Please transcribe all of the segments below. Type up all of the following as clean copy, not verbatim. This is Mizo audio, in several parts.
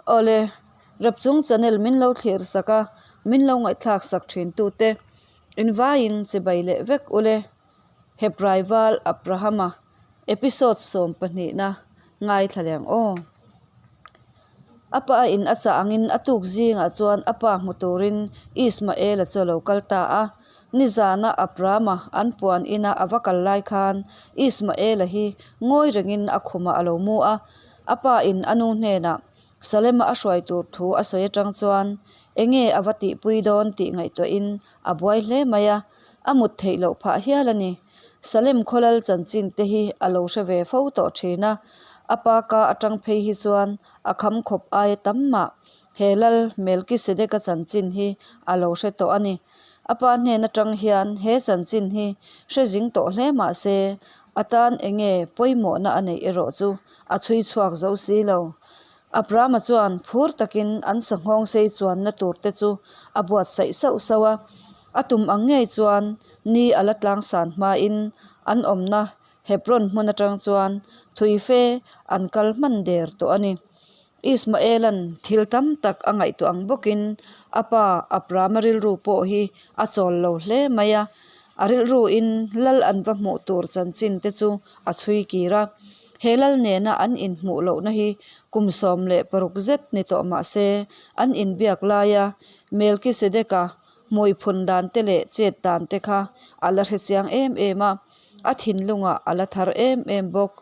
Awle, Rapchung channel min lo thlir sak a, min lo ngaihthlak sak thin tute invaiin chibai leh vek ule. Hebrai val Abrahama episode sawmpahnihna ngaithla leh ang aw. A pa in a chah angin a tuk zingah chuan a pa hmu turin Ismaela chu a lo kal ta a. Nizana Abrahama an puan ina a va kal lai khan Ismaela hi ngawi rengin a khumah a lo mu a. A pa in a nu hnenah Salema a hruai tur thu a sawi atang chuan enge a va tihpui dawn tih ngaihtuahin a buai hle mai a, a mut theih loh phah hial a ni. Salem khawlal chanchin te hi a lo hre ve fo tawh thin a, a pa ka atang phei hi chuan a kham khawp aia tam mah he lal Melkisedeka chanchin hi a lo hre tawh a ni. A pa hnen atang hian he chanchin hi hre zing tawh hle mah se, a tan enge pawimawhna a neih erawh chu a chhui chhuak zo si lo. Abrahama chuan phur takin an sanghawng sei chuanna tur te chu a buatsaih sauh sauh a. A tum ang ngei chuan ni a la tlangsan hmain an awmna Hebron hmun atang chuan thui fe an kal hman der tawh a ni. Ismaelan thil tam tak a ngaihtuah ang bawkin a pa Abrahama rilru pawh hi a chawl lo hle mai a. A rilruin lal an va hmuh tur chanchin te chu a chhui kir a. He lal nena an inhmuh lohna hi kum 16 zet ni tawh mah se, an inbiak laia Melkisedeka hmui phun dan te leh chet dan te kha a la hre chiang em em a, a thinlungah a la thar em em bawk.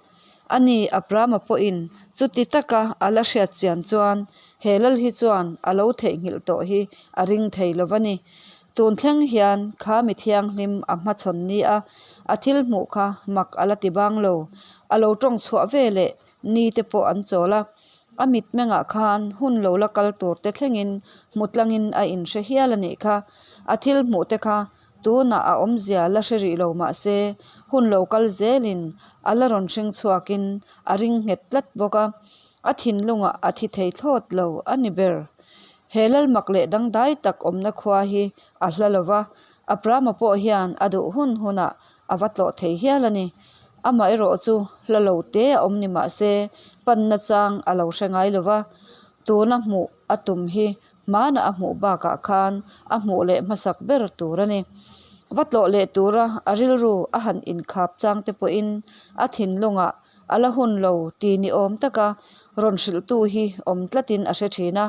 Ani Abrahama pawhin chuti taka a la hriat chian chuan he lal hi chuan a lo theihnghilh tawh hi a ring thei lo va ni. Tun thleng hian kha mi thianghlim a hmachhawn ni a, a thil hmuh kha mak a la ti bang lo. A lo tawng chhuah ve leh ni te pawh an chawl a, a mitmengah khan hun lo la kal tur te thlengin hmu tlangin a inhre hial a nih kha. A thil hmuh te kha tunah a awmzia la hre rih lo mah se, hun lo kal zelin a la rawn hring chhuakin a ring nghet tlat bawk a, a thinlungah a thi thei thlawt lo a ni ber. He lalmak leh dangdai tak awmna khua hi a hla lo va, Abrahama pawh hian a duh hun hunah a va tlawh thei hial a ni. Amaherawh chu hla lo te a awm ni mah se, panna chang a lo hre ngai lo va, tuna hmuh a tum hi hmana a hmuh bakah khan a hmuh leh hmasak ber tur a ni. Va tlawh leh tura a rilru a han inkhap chang te pawhin a thinlungah A la hun lo ti ni awm taka rawn hrilhtu hi awm tlatin a hre thin a,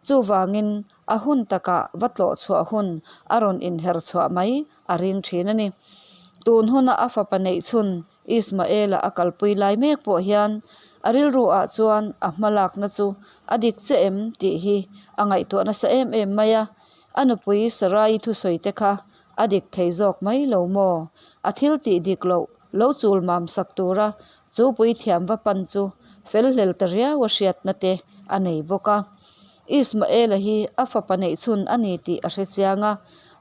chuvangin a hun takah va tlawh chhuah hun a rawn inher chhuah mai a ring thin a ni. Tun huna a fapa neih chhun Ismaela a kalpui lai mek pawh hian a rilru ah chuan a hmalakna chu a dik che em tih hi a ngaihtuah nasa em em mai a, a nupui Sarai thusawi te kha a dik thei zawk mai lo maw? A thil tih dik loh Lo chul mam sak tura chu puithiam va pan chu fel hlel ta riau a hriatna te a nei bawk a. Ismaela hi a fapa neih chhun a ni tih a hre chiang a,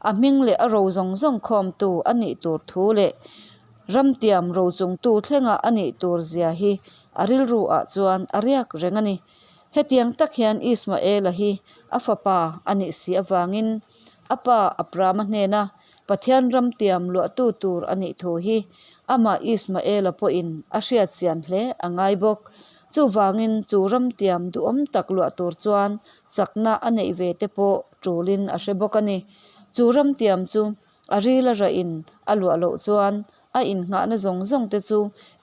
a hming leh a ro zawng zawng khawmtu a nih tur thu leh ramtiam ro chungtu thlenga a nih tur zia hi a rilru ah chuan a riak reng a ni. Hetiang tak hian Ismaela hi a fapa a nih si avangin a pa Abrahama hnena Pathian ram tiam luahtu tur a nih thu hi amah Ismaela pawhin a hriat chian hle a ngai bawk. Chuvangin chu ram tiam duhawm tak luah tur chuan chakna a neih ve te pawh tulin a hre bawk a ni. Chu ram tiam chu a ril a rahin a luah loh chuan a innghahna zawng zawng te chu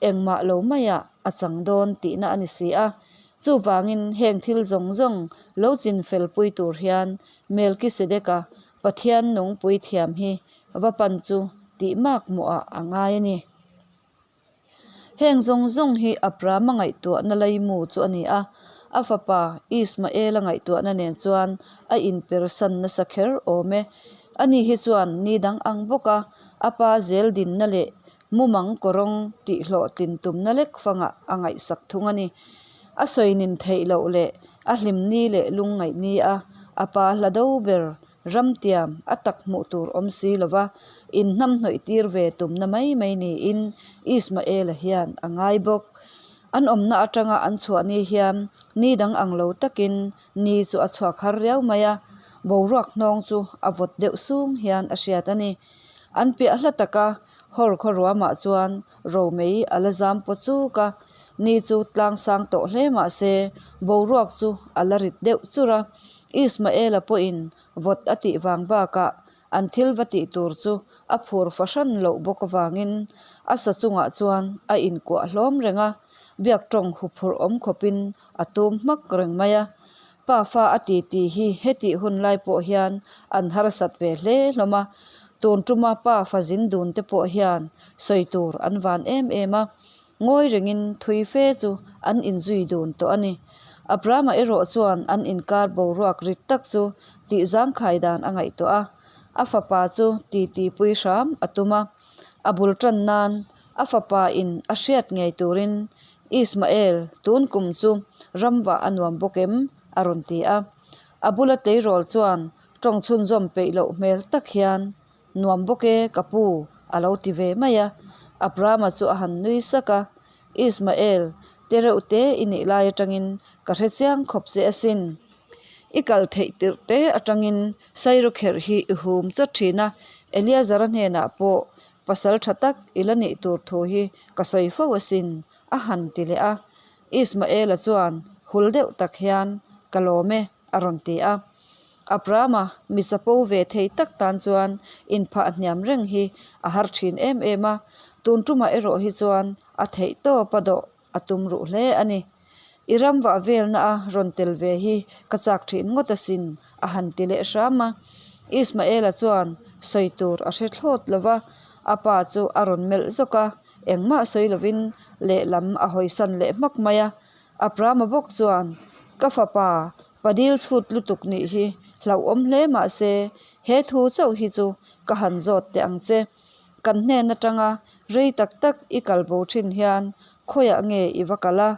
engmah lo maiah a chang dawn tihna a ni si a. Chuvangin heng thil zawng zawng lo chinfel pui tur hian Melkisedeka Pathian nungpui thiam hi va pan chu tih mak mawhah a ngai a ni. Heng zawng zawng hi Abrahama ngaihtuahna laimu chu a ni a, a fapa Ismaela ngaihtuahna nen chuan a inpersan nasa kher awm e. Ani hi chuan ni dang ang bawka a pa zel dinna leh mumang kawrawng tih hlawhtlin tumna lek fangah a ngaihsak thung a ni. A sawi nin theih loh leh a hlim ni leh lungngaih ni a, a pa hla do ber ramtiam a tak hmuh tur awm si lova inhnamhnawih tir ve tumna mai mai niin Ismaela hian a ngai bawk. An awmna atanga an chhuah ni hian ni dang ang lo takin ni chu a chhuak har riau mai a, boruak hnawng chu a vawt deuh sung hian a hriat a ni. An piah hla taka Hawr khaw ruamah chuan romei a la zam paw chuk a, ni chu tlang sang tawh hle mah se Boruak chu a la rit deuh chur a, Ismaela pawhin vawt a tih vang bakah an thil va tih tur chu a phur fahran loh bawk avangin a sa chungah chuan a inkuah hlawm reng a, biak tawng huphurh awm khawpin a tum hmak reng mai a. Pa fa a ti tih hi hetih hun lai pawh hian an harsat ve hle hlawm a, tun tuma pa fa zin dun te pawh hian sawi tur an van em em a, ngawi rengin thui fe chu an inzui dun tawh a ni. Abrahama erawh chuan an inkar boruak rit tak chu tih zangkhai dan a ngaihtuah a, a fapa chu titi pui hram a tum a, a bul tan nan a fapa in a hriat ngei turin Ismael, tun kum chu ramvah a nuam bawk em? a rawn ti a. A bula tleirawl chuan tawng chhunzawm peih loh hmel tak hian, Nuam bawk e, ka pu, a lo ti ve mai a. Abrahama chu a han nui sak a, Ismael, te reuh te i nih lai atangin ka hre chiang khawp che asin. I kal theih tirh te atangin Sairawkherh hi i hum chawt thin a, Eleazara hnenah pawh Pasal tha tak i la nih tur thu hi ka sawi fo asin, a han ti leh a. Ismaela chuan hul deuh tak hian, Ka lawm e, a rawn ti a. Abrahama mi chapo ve thei tak tan chuan inphah hniam reng hi a har thin em em a, tun tumah erawh hi chuan a theih tawp a dawh a tum ruh hle a ni. I ram vah velna a rawn tel ve hi ka chak thin ngawt asin, a han ti leh hram a. Ismaela chuan sawi tur a hre thlawt lo va, a pa chu a rawn melh zawk a, engmah sawi lovin lehlam a hawisan leh hmak mai a. Abrahama bawk chuan, Ka fapa, padil chhut lutuk nih hi hlauhawm hle mah se, he thu chauh hi chu ka han zawt teh ang che. Kan hnen atanga rei tak tak i kal bo thin hian khawiah nge i va kal a,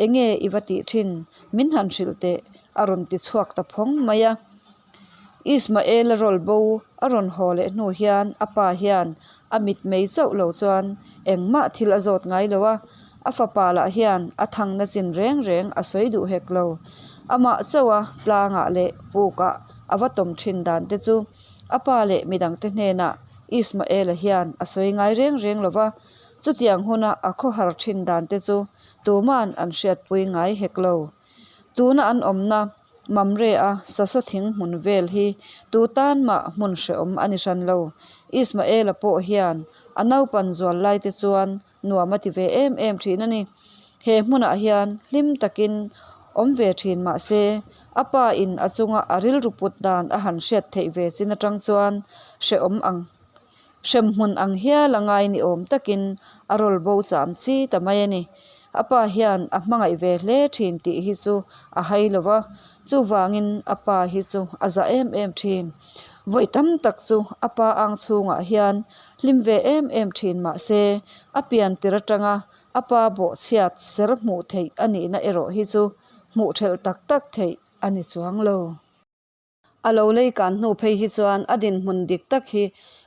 enge i va tih thin min han hrilh teh a rawn ti chhuak ta phawng mai a. Ismael-a rawl bo a rawn haw leh hnu hian a pa hian a mitmei chauh lo chuan engmah thil a zawt ngai lo a, a fapa lah hian a thangna chin reng reng a sawi duh hek lo. Amah chauha tlangah leh pukah a va tawm thin dan te chu A pa leh midangte hnenah Ismaela hian a sawi ngai reng reng lo va, chutiang huna a khawhar thin dante chu tuman an hriatpui ngai hek lo. Tuna an awmna Mamre-a sasaw thing hmun vel hi tu tan mah hmun hrehawm a ni hran lo. Ismaela pawh hian a naupan zual laite chuan nuam a ti ve em em thin a ni. He hmunah hian hlim takin awm ve thin mah se, a pa in a chunga a rilru put dan a han hriat theih ve chin atang chuan hrehawm ang hremhmun ang hial a ngai ni awm takin a rawl bo cham chi ta mai a ni. A pa hian a hmangaih ve hle thin tih hi chu a hai lo va, chuvangin a pa hi chu a za em em thin. Vawi tam tak chu a pa ang chhungah hian hlim ve em em thin mah se, a pian tir atanga a pa bawhchhiat ser hmuh theih a nihna erawh hi chu hmuh thelh tak tak theih a ni chuang lo. A lo lei kan hnu phei hi chuan a dinhmun dik tak hi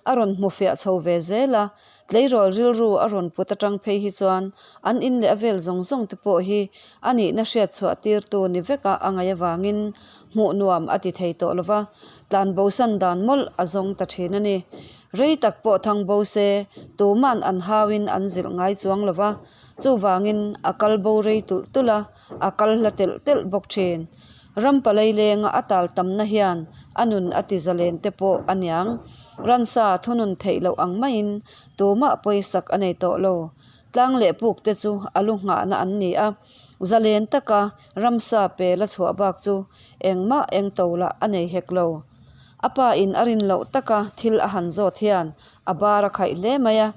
a rawn hmu fiah chho ve zel a, tleirawl rilru a rawn put atang phei hi chuan an in leh a vel zawng zawng te pawh hi a nihna hriat chhuah tirtu ni veka a ngaih avangin hmuh nuam a ti thei tawh lo va, tlanbosan dan mawlh a zawng ta thin a ni. Rei tak pawh thang bo se tuman an hauin an zilh ngai chuang lo va, chuvangin a kal bo rei tulh tulh a, a kal hla telh telh bawk thin. Ram palai lenga a tal tamna hian a nun a ti zalen te pawh a niang. Ransa thunun theih loh ang maiin tumah pawisak a nei tawh lo. Tlang leh puk te chu a lu nghahna an ni a, zalen taka ramsa pe la chhuah bak chu engmah eng to lah a nei hek lo. A pa in a rin loh taka thil a han zawt hian a bar a khaih hle mai a,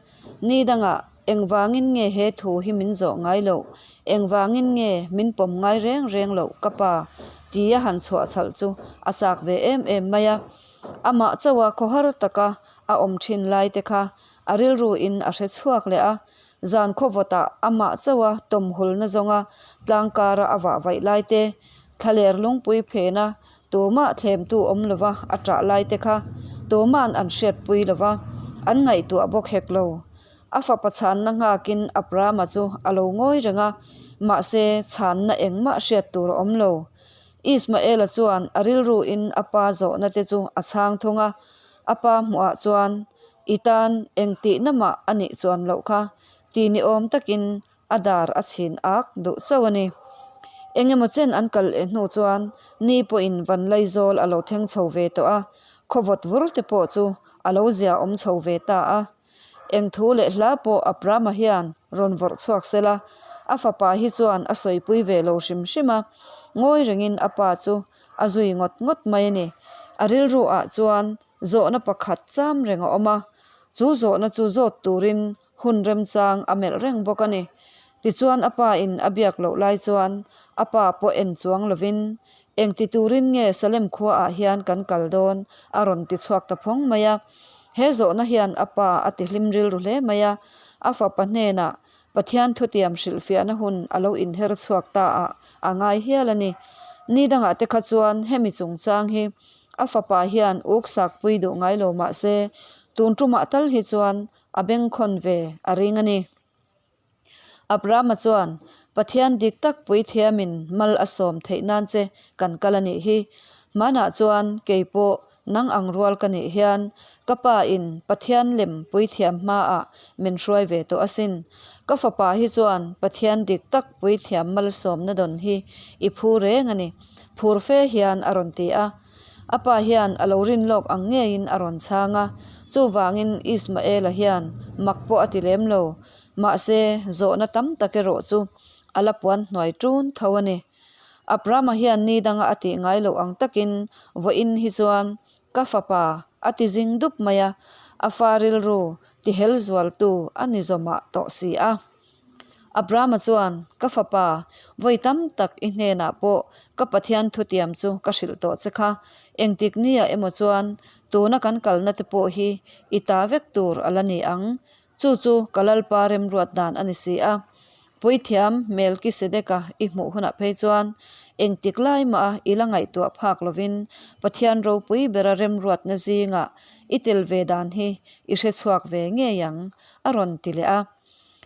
ni dangah Engvangin nge he thu hi min zawh ngai loh? Engvangin nge min pawm ngai reng reng loh ka pa? tia han chhuah chhalh chu a chak ve em em mai a. Amah chauha khawhar taka a awm thin lai te kha a rilruin a hre chhuak leh a. Zan khawvawtah amah chauha tawmhulna zawnga tlangkara a vah vaih lai te, thlaler lungpui phena tumah thlemtu awm lova a ṭah lai te kha tuma'n an hriatpui lova, an ngaihtuah bawk hek lo. A fapa chhanna nghakin Abrahama chu a lo ngawi reng a, mahse chhanna engmah hriat tur a awm lo. Ismaela chuan a rilruin a pa zawhna te chu a chhang thung a, a pa hmuhah chuan, I tan engtihna mah a nih chuan loh kha, ti ni awm takin a dar a chhin ak duh chauh a ni. Eng emaw chen an kal leh hnu chuan ni pawhin Vanlaizawl a lo thleng chho ve tawh a, khawvawt vur te pawh chu a lo zia awm chho ve ta a. Eng thu leh hla pawh Abrahama hian rawn vawrh chhuak se la, a fapa hi chuan a sawipui ve lo hrim hrim a, ngawi rengin a pa chu a zui ngawt ngawt mai a ni. A rilru ah chuan zawhna pakhat cham reng a awm a, chu zawhna chu zawt turin hun remchang a melh reng bawk a ni. Tichuan a pa in a biak loh lai chuan a pa pawh en chuang lovin, Engti turin nge Salem khua ah hian kan kal dawn? a rawn ti chhuak ta phawng mai a. He zawhna hian a pa a ti hlim rilru hle mai a, a fapa hnenah Pathian thutiam hrilhfiahna hun a lo inher chhuak ta ah a ngai hial a ni. Ni dangah te kha chuan hemi chungchang hi a fapa hian uk sakpui duh ngai lo mah se, tun tumah tal hi chuan a bengkhawn ve a ring a ni. Abrahama chuan, Pathian dik tak puithiamin mal a sawm theih nan che kan kal a nih hi. Hmanah chuan kei pawh nang ang rual ka nih hian ka pa in Pathian lem puithiam hmaah min hruai ve tawh asin. Ka fapa hi chuan Pathian dik tak puithiam malsawmna dawn hi i phu reng a ni, phur fe hian a rawn ti a. A pa hian a lo rin lawk ang ngeiin a rawn chhang a, chuvangin Ismaela hian mak pawh a ti lem lo. Mahse, zawhna tam tak erawh chu a la puan hnuai ṭun tho a ni. Abrahama hian ni danga a tih ngai loh ang takin vawiin hi chuan ka fapa a ti zing dup mai a, a fa rilru ti hel zualtu a ni zawmah tawh si a. Abrahama chuan, Ka fapa, vawi tam tak i hnenah pawh ka Pathian thutiam chu ka hrilh tawh che kha. Engtik nia emaw chuan tuna kan kalna te pawh hi i ta vek tur a la ni ang. Chu chu ka Lalpa remruat dan a ni si a. Puithiam Melkisedeka i hmuh hunah phei chuan engtik lai mah a i la ngaihtuah phak lovin Pathian ropui bera remruatna zingah i tel ve dan hi i hrechhuak ve ngei ang, a rawn ti leh a.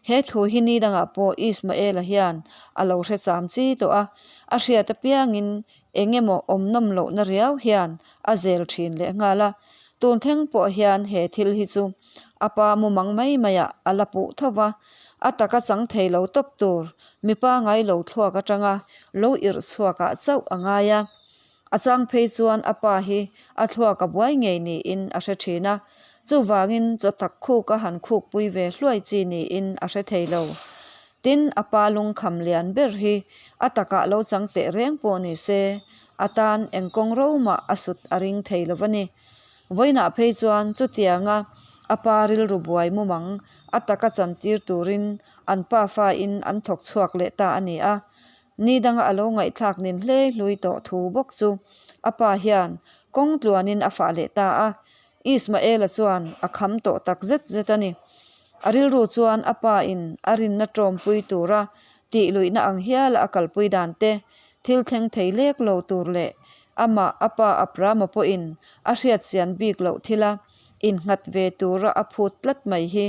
He thu hi ni dangah pawh Ismaela hian a lo hre cham chi tawh a, a hriat apiangin eng emaw awm nawm lohna riau hian a zel thin leh nghal a. Tun thleng pawh hian he thil hi chu a pa mumang mai maiah a la puh tho va, a taka chang thei lo tawp tur mipa ngai lo thluak atanga lo irh chhuakah chauh a ngai a. A chang phei chuan a pa hi a thluak a buai ngei niin a hre thin a, chuvangin chaw tak khuk a han khukpui ve hluai chi niin a hre thei lo. Tin, a pa lungkham lian ber hi a takah lo chang teh reng pawh ni se, a tan eng kawng ro mah a sut a ring thei lo va ni. Vawiinah phei chuan chutianga a pa rilru buai mumang a taka chantir turin an pafa-in an thawk chhuak leh ta a ni a. Ni danga a lo ngaihthlak nin hlei hlui tawh thu bawk chu a pa hian kawng tluanin a fah leh ta a, Ismaela chuan a kham tawh tak zet zet a ni. A rilru chuan a pa in a rinna tawmpui tura tih luihna ang hiala a kalpui dan te, thil thleng thei lek lo tur leh amah a pa Abrahama pawhin a hriatchian bik loh thila innghat ve tura a phut tlat mai hi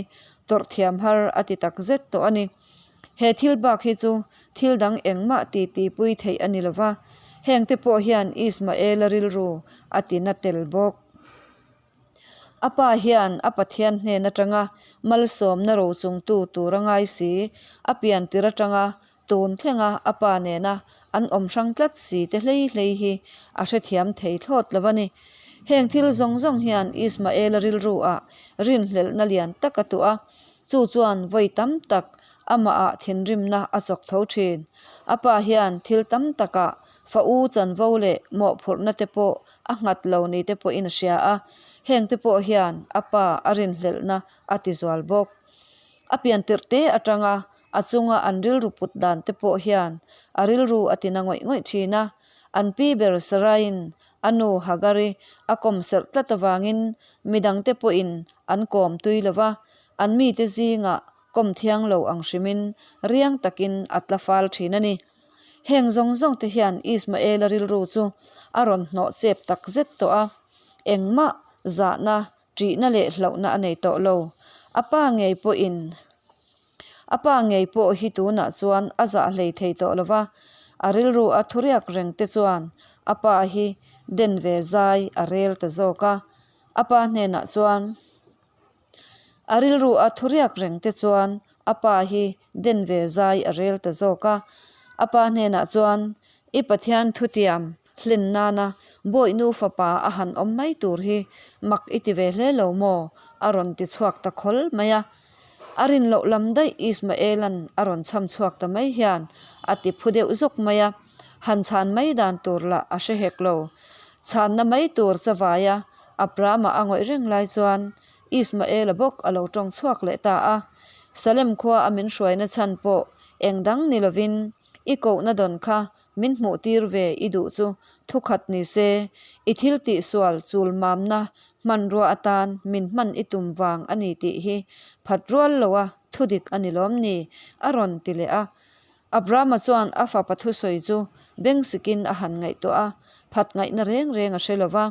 tawrh thiam har a ti tak zet tawh a ni. He thil bak hi chu thil dang engmah ti tihpui theih a ni lo va, hengte pawh hian Ismaela rilru a ti na tel bawk. A pa hian a Pathian hnen atanga malsawmna rochungtu tur a ngai si, a pian tir atanga tun thlenga a pa nena an awm hrang tlat si te hlei hlei hi a hrethiam thei thlawt lo a ni. Heng thil zawng zawng hian Ismaela rilru ah rinhlelhna lian tak a tuah a, Chu chuan vawi tam tak amahah thinrimna a chawk tho thin. A pa hian thil tam takah fa u chanvo leh mawhphurhna te pawh a nghat lo ni te pawhin a hria a, heng te pawh hian a pa a rinhlelhna a ti zual bawk. A pian tirh te atanga a chunga an rilru put dan te pawh hian a rilru a tina ngawih ngawih thin a, an pi ber Saraiin a nu Hagari a kawm serh tlat avangin midangte pawhin an kawm tui lo va, an mite zingah kawm thiang lo ang hrimin riang takin a tla fal thin a ni. Heng zawng zawng te hian Ismaela rilru chu a rawn hnawh chep tak zet tawh a, engmah zahna, ṭihna leh hlauhna a nei tawh lo. A pa ngei pawhin A pa ngei pawh hi tunah chuan a zah hlei thei tawh lo va, a rilru a thuriak reng te chuan a pa hi den ve zai a rel ta zawk a. A pa hnenah chuan a rilru a thuriak reng te chuan a pa hi den ve zai a rel ta zawk a. A pa hnenah chuan, I Pathian thutiam hlen nana bawihnu fapa a han awm mai tur hi mak i ti ve hle lo maw? a rawn ti chhuak ta khawl mai a. A rin loh lam daih Ismaela'n a rawn chham chhuak ta mai hian a ti phu deuh zawk mai a, han chhan mai dan tur lah a hre hek lo. Chhanna mai tur chavaia Abrahama a ngawih reng lai chuan Ismaela bawk a lo tawng chhuak leh ta a. Salem khua a min hruaina chhan pawh eng dang ni lovin i kohna dawn kha min hmuh tir ve i duh chu thukhat ni se, i thil tihsual chul mamna hmanrua atan min hman i tum vang a ni tih hi phat rual loa thudik a ni lawm ni? a rawn ti leh a. Abrahama chuan a fapa thusawi chu bengsikin a han ngaihtuah a, phat ngaihna reng reng a hre lo va,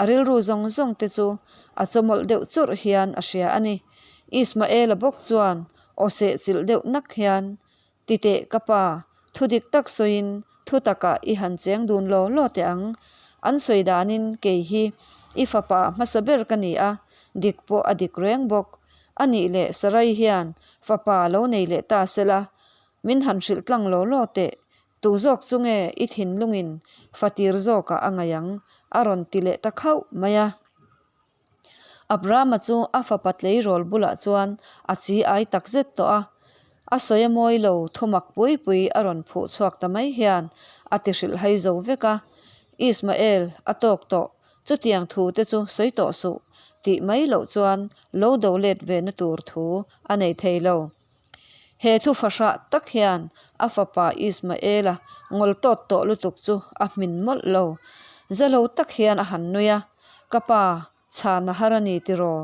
a rilru zawng zawng te chu a chawmawlh deuh churh hian a hria a ni. Ismaela bawk chuan aw sehchilh deuh nak hian, Ti teh ka pa, thu dik tak sawiin thu takah i han cheng dun law law teh ang. An sawi danin kei hi i fapa hmasa ber ka ni a, dik pawh a dik reng bawk. A nih leh Sarai hian fapa lo nei leh ta sela, min han hrilh tlang law law teh, tu zawk chu nge i thinlungin fatir zawkah a ngaih ang? a rawn ti leh ta khauh mai a. Abrahama chu a fapa tleirawl bulah chuan a chi ai tak zet tawh a, a sawi a mawi lo thumak pui pui a rawn phuh chhuak ta mai hian a ti hrilh hai zo vek a, Ismael a tawk tawh, chutiang thu te chu sawi tawh suh tih mai loh chuan lo do let ve na tur thu a nei thei lo. He thu fahrah tak hian a fapa Ismaela ngawl tawt tawh lutuk chu a hmin mawlh lo. Zalo tak hian a han nui a, Ka pa, chhan a har a ni tiraw?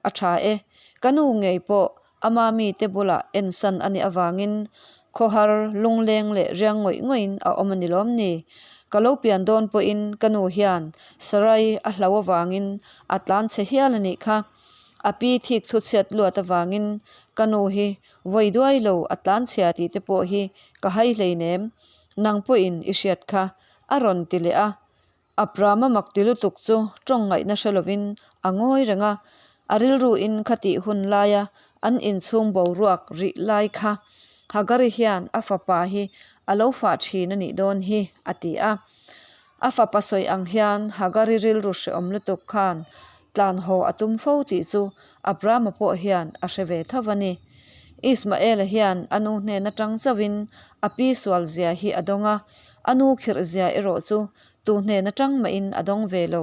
A tha e, ka nu ngei pawh ama mite bulah ensan a nih avangin khawhar lungleng leh riang ngawih ngawihin a awm a ni lawm ni? Ka lo pian dawn pawhin ka nu hian Sarai a hlau avangin a tlanchhe hial a nih kha. A pi thik thu chhiat luat avangin ka nu hi vawi duai lo a tlanchhia tih te pawh hi ka hai hleinem, nang pawhin i hriat kha, a rawn ti leh a. Aprama mak ti lutuk chu tawng ngaihna hre lovin a ngawi reng a, a rilruin khatih hun laia an inchhung boruak rih lai kha Hagari hian a fapa hi a lo fah thin a nih dawn hi, a ti a. A fapa sawi ang hian Hagari rilru hrehawm lutuk khan tlan haw a tum fo tih chu Abrahama pawh hian a hre ve tho a ni. Ismaela hian a nu hnen atang chauhin a pi sual zia hi a dawng a, a nu khirh zia erawh chu tu hnen atang mahin a dawng ve lo.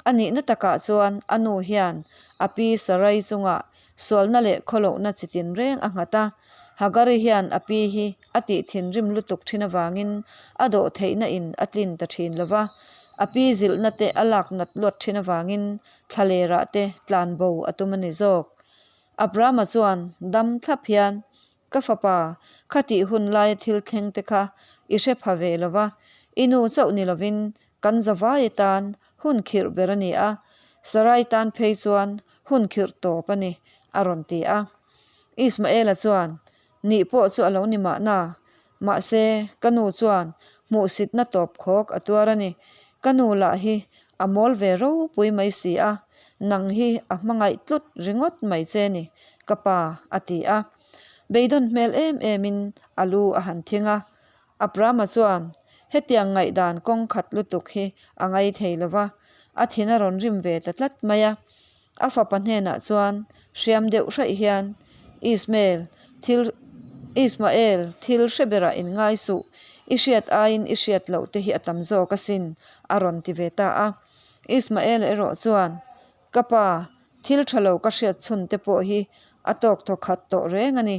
A nihna takah chuan a nu hian a pi Sarai chungah Sualna leh khawlohna chi tinreng a nghat a, Hagari hian a pi hi a tih thinrim lutuk thin avangin a dawh theihna in a tlin ta thin lo va, a pi zilhna te a lak nat luat thin avangin thlalerah te tlan bo a tum a ni zawk. Abrahama chuan dam thlap hian, Ka fapa, khatih hun laia thil thleng te kha i hre pha ve lo va, i nu chauh ni lovin Kan zavai atan hun khirh ber a ni a, Sarai tan phei chuan hun khirh tawp a ni, a rawn ti a. Ismaela chuan, Nih pawh chu a lo ni mahna, mahse, ka nu chuan hmuhsitna tawp khawk a tuar a ni. Ka nu lah hi a mawl ve ropui mai si a, nang hi a hmangaih tlut ringawt mai che ni, ka pa, a ti a. Beidawn hmel em emin a lu a han thing a. Abrahama chuan, Hetiang ngaihdan kawng khat lutuk hi a ngai thei lo va, a thin a rawn rim ve ta tlat mai a. A fapa hnenah chuan hriam deuh hraih hian, Ismael, thil Ismael, thil hre berah in ngai suh, i hriat aiin i hriat loh te hi a tam zawk asin, a rawn ti ve ta a. Ismael erawh chuan, Ka pa, thil tha lo ka hriat chhun te pawh hi a tawk thaw khat tawh reng a ni.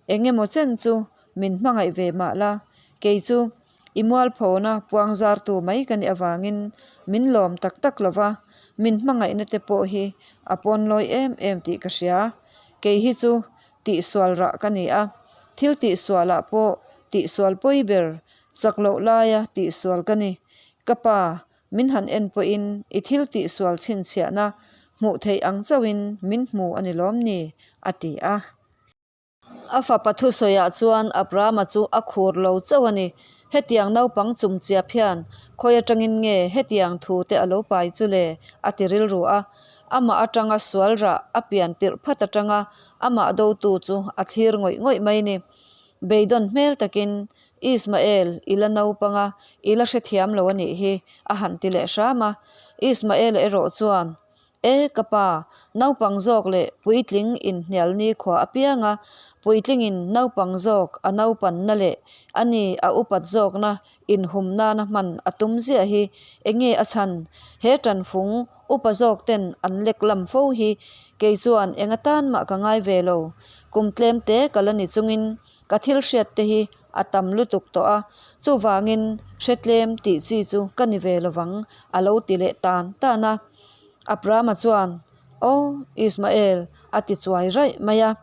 Eng emaw chen chu Min hmangaih ve mah la, kei chu i mualphona puang zartu mai ka nih avangin min lawm tak tak lo va, min hmangaihna te pawh hi a pawn lawi em em tih ka hria. Kei hi chu tihsual rah ka ni a, thil tihsualah pawh tihsual pawi ber chak loh laia tihsual ka ni. Ka pa, min han en pawhin i thil tihsual chhinchhiahna hmuh theih ang chauhin min hmu a ni lawm ni? a ti a. A fapa thusawiah chuan Abrahama chu a khur lo chauh a ni. Hetiang naupang chumchiap hian khawi atangin nge hetiang thu te a lo pai chu le? a ti rilru a. Amah atanga sual rah a pian tirh phat atanga amah dotu chu a thlir ngawih ngawih mai ni. Beidawn hmel takin. Ismael, i la naupang a, i la hrethiam lo a nih hi, a han ti leh hram a. Ismaela erawh chuan, E, ka pa, naupang zawk leh puitling inhnial nikhua apianga puitlingin naupang zawk a naupanna leh a ni a upat zawkna inhum nana hman a tum ziah hi enge a chhan? He tanfung upa zawk ten an lek lam fo hi kei chuan eng atan mah ka ngai ve lo. Kum tlem te ka la ni chungin ka thil hriat te hi a tam lutuk tawh a, chuvangin hre tlem tih chi chu ka ni ve lovang a lo ti leh tan tan a. Abrahama chuan, Aw, Ismael, a ti chuai raih mai a.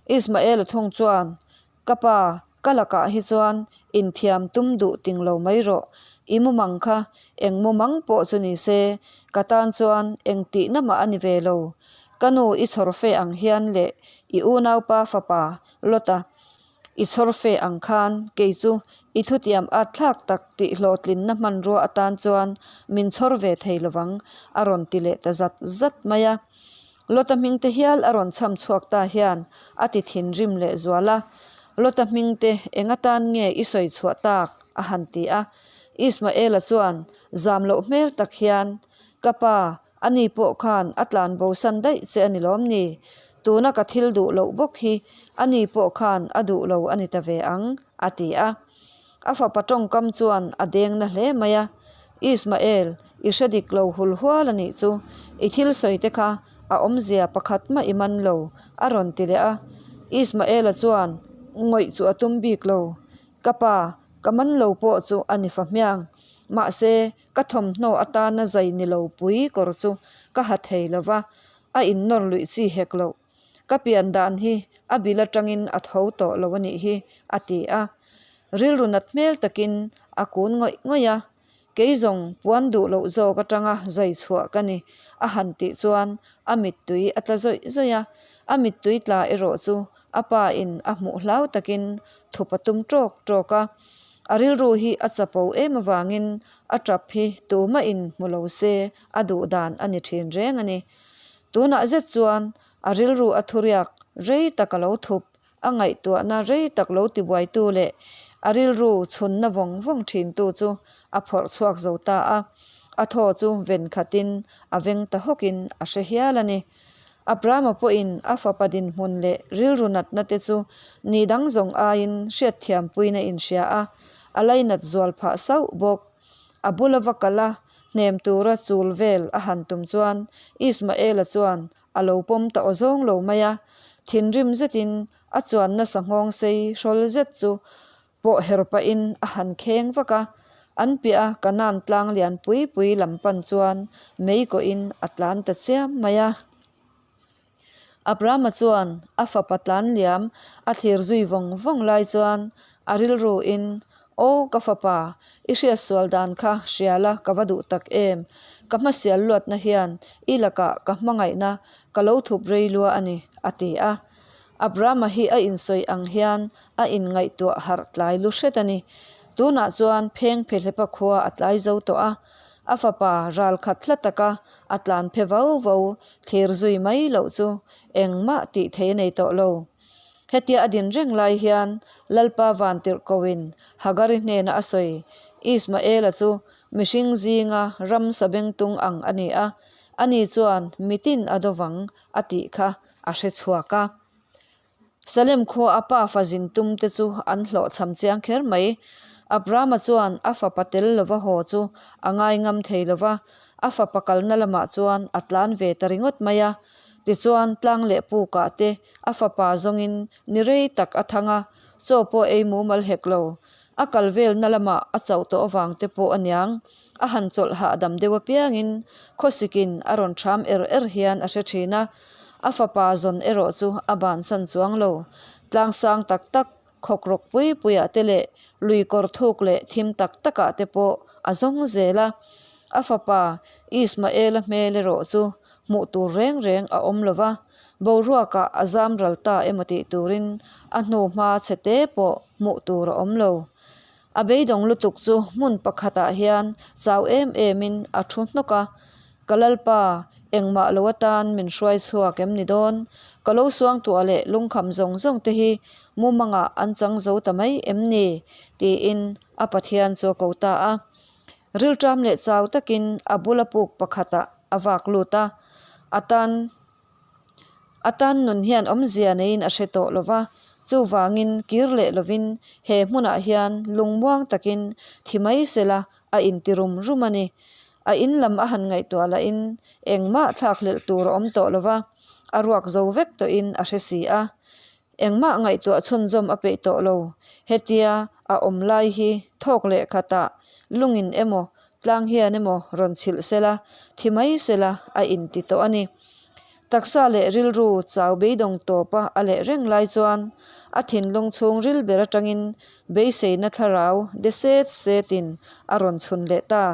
Ismaela thung chuan, Ka pa, ka lakah hi chuan inthiam tum duh ting lo mai rawh. I mumang kha eng mumang pawh chu ni se, ka tan chuan eng tihna mah a ni ve lo. Ka nu i chhawr fe ang hian leh i unaupa fapa Lota I chhawr fe ang khan kei chu i thutiam at thlak tak tih hlawhtlinna hmanrua atan chuan min chhawr ve thei lovang, a rawn ti leh ta zat zat mai a. Lota hmingte hial a rawn chham chhuak ta hian a ti thinrim leh zual a. Lota hmingte eng atan nge i sawi chhuah tak? a han ti a. Ismaela chuan zam loh hmel tak hian, Ka pa, Ani pawh khan a tlan bosan daih che a ni lawm ni? Tuna ka thil duh loh bawk hi ani pawh khan a duh lo a ni ta ve ang, a ti a. A fapa tawngkam chuan a deng na hle mai a, Ismael, i hre dik lo hul hual a nih chu, i thil sawi te kha a awmzia pakhat mah i man lo, a rawn ti leh a. Ismaela chuan ngawih chu a tum bik lo, Ka pa, ka man lo pawh chu a ni fa hmiang. Mahse, Ka thawmhnaw atana zai ni lo pui kawr chu ka ha thei lo va, a innawr luih chi hek loh. Ka pian dan hi a bil atangin a tho tawh lo a nih hi, a ti a. Rilru nat hmel takin a kun ngawih ngawih a, Kei zawng puan duh loh zawk atanga zai chhuah ka ni, a han tih chuan a mittui a tla zawih zawih a. A mittui tla erawh chu A pa in a hmuh hlau takin thup a tum tawk tawk a, a rilru hi a chapo em avangin a tap hi tumah in hmu lo se a duh dan a ni thin reng a ni. Tunah zet chuan a rilru a thuriak rei tak a lo thup, a ngaihtuahna rei tak lo tibuaitu leh a rilru chhunna vawng vawng thintu chu a phawrh chhuak zo ta a, a thaw chu ven khatin a veng ta hawkin a hre hial a ni. Abrahama pawhin a fapa dinhmun leh rilru natna te chu ni dang zawng aiin hriatthiampuiin a inhria a, a lainat zual phah sauh bawk. A bula va kal a, hnem tura chul vel a han tum chuan Ismaela chuan a lo pawm ta aw zawng lo mai a, thinrim zetin a chuan nasa nghawng sei hrawl zet chu Pawh her pahin a han kheng vak a, an piah a Kanan tlang lian pui pui lam pan chuan mei kawhin a tlan ta chiam mai a. Abrahama chuan a fapa tlan liam a thlir zui vawng vawng lai chuan a rilruin, Aw ka fapa, i hriatsual dan kha hria la ka va duh tak em, ka hmasial luatna hian i lakah ka hmangaihna ka lo thup rei lua a ni, a ti a. Abrahama hi a insawi ang hian a inngaihtuah harh tlai lu hret a ni. Tunah chuan pheng phehlepa khua a tlai zo tawh a, a fapa ral khat hla taka a tlan phe vau vau thlir zui mai loh chu engmah tih thei a nei tawh lo. Hetia a din reng lai hian Lalpa Vantirhkoin Hagari hnena a sawi, Ismaela chu mihring zinga ram sabengtung ang a ni a, ani chuan mitin a dovang a tih kha a hre chhuak a. Salem khua a pa fa zin tum te chu an hlawhchham chiang kher mai. Abrahama chuan a fapa tel lova haw chu a ngai ngam thei lova, a fapa kalna lamah chuan a tlan ve ta ringawt mai a. Tichuan tlang leh pukah te a fapa zawngin ni rei tak a thang a, chaw pawh ei mumal hek lo. A kal velna lamah a chauh tawh avang te pawh a niang. A han chawlh hahdam deuh apiangin khawsikin a rawn ṭham er er hian a hre ṭhin a. A fapa zawn erawh chu a bansan chuang lo. Tlang sang tak tak, khawk rawk pui puiah te leh lui kawr thuk leh thim tak takah te pawh a zawng zel a. A fapa Ismaela hmel erawh chu hmuh tur reng reng a awm lo va, boruakah a zam ral ta emaw tih turin a hnu hma chhe te pawh hmuh tur a awm lo. A beidawng lutuk chu hmun pakhatah hian chau em emin a thu hnawk a, Ka Lalpa, engmah lo atan min hruai chhuak em ni dawn? Ka lo suangtuah leh lungkham zawng zawng te hi mumangah an chang zo ta mai em ni? tiin a Pathian chu a ko ta a. Rilṭam leh chau takin a bula puk pakhatah a vak lut a, a tan A tan nun hian awmzia neiin a hre tawh lo va, chuvangin kir leh lovin he hmunah hian lungmuang takin thi mai sela a inti rum rum a ni. A in lam a han ngaihtuah lahin engmah thlakhlelh tur a awm tawh lo va, a ruak zo vek tawhin a hre si a. Engmah ngaihtuah chhunzawm a peih tawh lo. Hetia a awm lai hi thawk leh khatah lungin emaw tlang hian emaw rawn chhilh sela, thi mai sela a inti tawh a ni. Taksa leh rilru chau beidawng tawpa a leh reng lai chuan a thinlung chhung ril ber atangin beiseina thlarau de set setin a rawn chhun leh ta.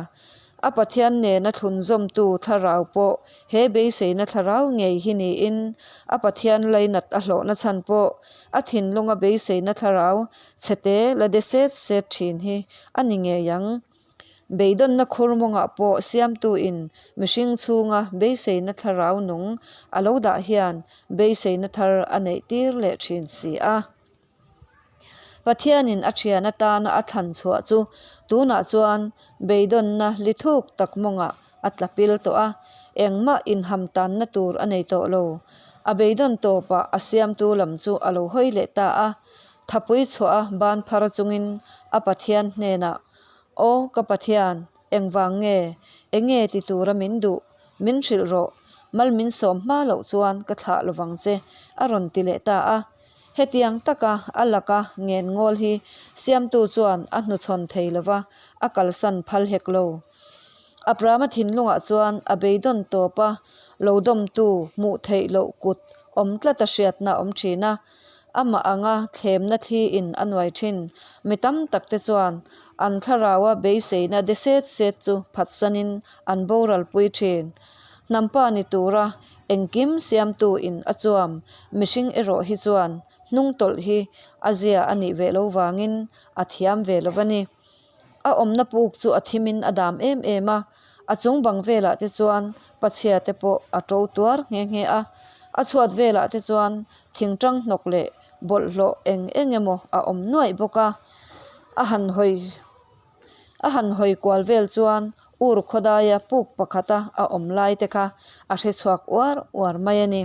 A Pathian nena thlunzawmtu thlarau pawh he beiseina thlarau ngei hi niin a Pathian lainat a hlawhna chhan pawh a thinlunga beiseina thlarau chhete la de set set thin hi a ni ngei ang. Beidawnna khur mawngah pawh siamtuin mihring chhunga beiseina thlarau nung a lo dah hian beiseina thar a neih tir leh thin si a. Pathianin a thian atana a thlan chhuah chu tunah chuan beidawnna li thuk tak mawngah a tla pil tawh a, engmah inham tanna tur a nei tawh lo. A beidawn tawpah a siamtu lam chu a lo hawi leh ta a, thapui chhuah a ban phar chungin a Pathian hnenah, Aw ka Pathian, engvang nge, enge ti tura min duh? Min hrilh rawh, mal min sawm hma loh chuan ka thlah lovang che, a rawn ti leh ta a. Hetiang taka a laka ngen ngawl hi siamtu chuan a hnuchhawn thei lo va, a kalsan phal hek lo. Abrahama thinlungah chuan a beidawn tawp a, lo dawmtu hmuh theih loh kut awm tlata hriatna a awm thin a. Amah anga thlemna thliin a nuai thin. Mi tam takte chuan an thlaraua beiseina de set set chu phatsanin an boralpui thin. Hnampa ni tura engkim siamtu in a chuam mihring erawh hi chuan hnung tawlh hi a zia a nih ve lo vangin a thiam ve lo va ni. A awmna puk chu a thimin a dam em em a, a chung bang velah te chuan pachhia te pawh a to tuar nghe nghe a, a chhuat velah te chuan thingtang hnawk leh bawlhhlawh eng eng emaw a awm nuaih bawk a, a han hawi A han hawi kual vel chuan ur khawdaia puk pakhata a awm lai te kha a hre chhuak uar uar mai a ni.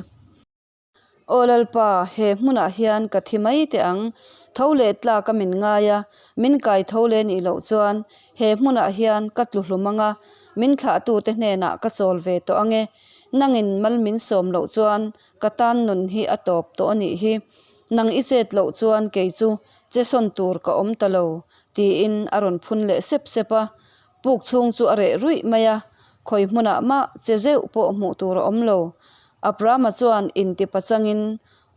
Aw Lalpa, he hmunah hian ka thi mai teh ang. Tho leh tlak a min ngai a, min kai tho leh nih loh chuan he hmunah hian ka tlu hlum ang a, min thlahtute hnenah ka chawl ve tawh ang e. Nangin mal min sawm loh chuan ka tan nun hi a tawp tawh a nih hi. Nang i chet loh chuan kei chu che sawn tur ka awm ta lo, tiin a rawn phun leh sep sep a. Puk chhung chu a reh ruih mai a, khawi hmunah mah che zeuh pawh hmuh tur a awm lo. Abrahama chuan inti pachangin,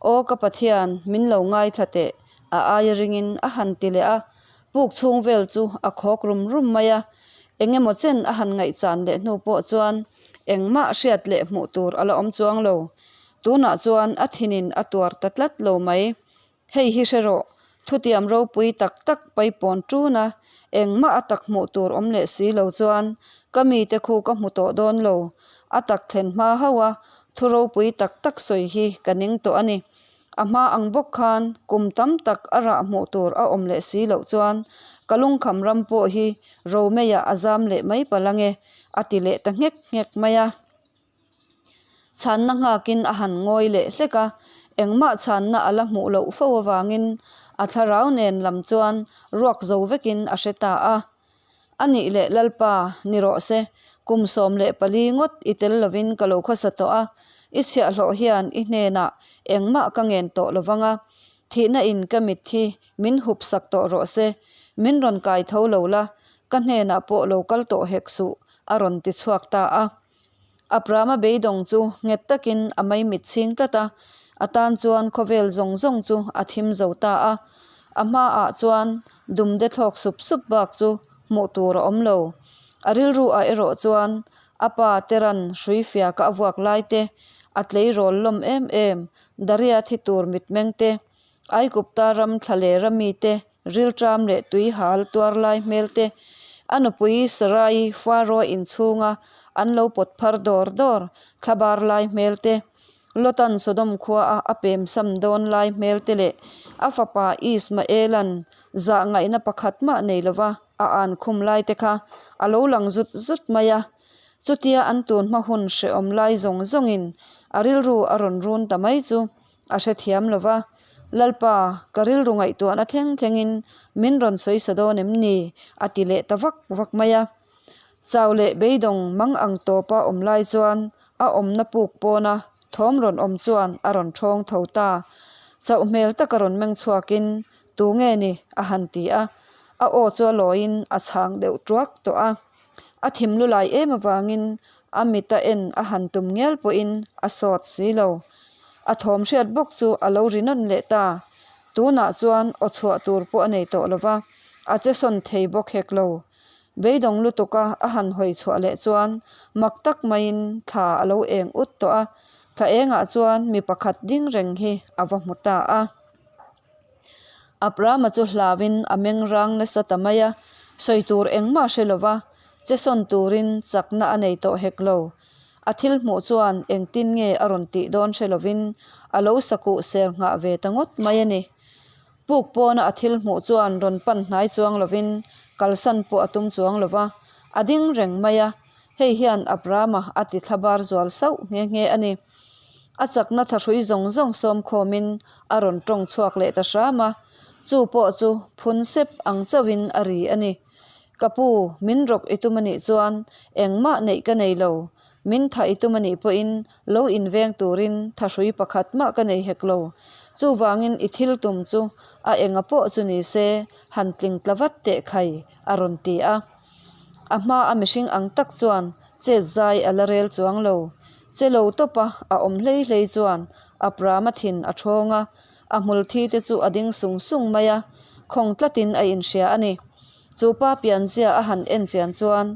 Aw ka Pathian, min lo ngaithla teh, a aia ringin a han ti leh a. Puk chhung vel chu a khawk rum rum mai a, eng emaw chen a han ngaihchan leh hnu pawh chuan engmah hriat leh hmuh tur a la awm chuang lo. Tunah chuan a thinin a tuar ta tlat lo mai. Hei hi hre rawh, thutiam ropui tak tak paipawn ṭun a, engmah a tak hmuh tur awm leh si lo chuan ka mite khu ka hmu tawh dawn lo. A tak thlen hma hauh a, thu ropui tak tak sawi hi ka ning tawh a ni. A hma ang bawk khan kum tam tak a rah hmuh tur a awm leh si loh chuan ka lungkham ram pawh hi Romeiah a zam leh mai palh ange, a ti leh ta nghek nghek mai a. Chhanna nghakin a han ngawi leh hlek a, engmah chhanna a la hmuh loh fo avangin a thlarau nen lam chuan ruak zo vekin a hre ta a. A nih leh Lalpa, ni rawh se, kum 14 ngawt i tel lovin ka lo khawsa tawh a, i chhiahhlawh hian i hnenah engmah ka ngen tawh lo vang a, thihna in ka mit hi min hup sak tawh rawh se, min rawn kai tho lo la, ka hnenah pawh lo kal tawh hek suh, a rawn ti chhuak ta a. Abrahama beidawng chu nghet takin a maimit chhing tlat a, a tan chuan khawvel zawng zawng chu a thim zo ta a. A hmaah chuan dumde thlawk sup sup bak chu hmuh tur a awm lo. A rilru ah erawh chuan a pa Teran hrui fiaka a vuak lai te, a tleirawl lawm em em, Daria thi tur mitmeng te, Aigupta ram thlalera mite rilṭam leh tui hal tuar lai hmel te, a nupui Sarai Faro inchhunga an lo pawt phar dawr dawr thlabar lai hmel te. Lotan Sodom khuaa a pemsam dawn lai hmel te leh a fapa Ismaela'n zah ngaihna pakhat mah nei lova a an khum lai te kha a lo lang zut zut mai a. Chutia an tun hma hun hrehawm lai zawng zawngin a rilru a rawn run ta mai chu a hrethiam lo va, Lalpa, ka rilru ngaihtuahna thleng thlengin min rawn sawi sa dawn em ni? a ti leh ta vak vak mai a. Chau leh beidawng mang ang tawpa awm lai chuan a awmna puk pawna thawm rawn awm chuan a rawn ṭhawng tho ta. Chauh hmel taka rawn meng chhuakin, Tu nge ni? a han ti a. A aw chu a lawiin a chhang deuh ṭuak tawh a. A thim lu lai em avangin a mita en a han tum ngial pawhin a sawt si lo. A thawm hriat bawk chu a lo ri nawn leh ta. Tunah chuan aw chhuah tur pawh a nei tawh lo va, a che sawn thei bawk hek lo. Beidawng lutuka a han hawi chhuah leh chuan mak tak maiin thla a lo eng ut tawh a, thla engah chuan mi pakhat ding reng hi a va hmu ta a. Abrahama chu hlauin a meng rang nasa ta mai a, sawi tur engmah hre lova che sawn turin chakna a nei tawh hek lo. A thil hmuh chuan engtin nge a rawn tih dawn hre lovin a lo sakuh ser nghah ve ta ngawt mai a ni. Puk pawna a thil hmuh chuan rawn pan hnai chuang lovin kalsan pawh a tum chuang lova, a ding reng mai a, hei hian Abrahama a ti thlabar zual sauh nghe nghe a ni. A chakna thahrui zawng zawng sawm khawmin a rawn tawng chhuak leh ta hram a, chu pawh chu phun sep ang chauhin a ri a ni. Ka pu, min rawk i tum a nih chuan engmah neih ka nei lo. Min thah i tum a nih pawhin lo inveng turin thahrui pakhat mah ka nei hek lo. Chuvangin i thil tum chu a enga pawh chu ni se han tling tla vat teh khai, a rawn ti a. A hma a mihring ang tak chuan chet zai a la rel chuang lo. Che lo tawpa a awm hlei hlei chuan a prama thin a thawng a, a hmul thi te chu a ding sung sung mai a, khawng tlatin a inhria a ni. Chu pa pianzia a han en chian chuan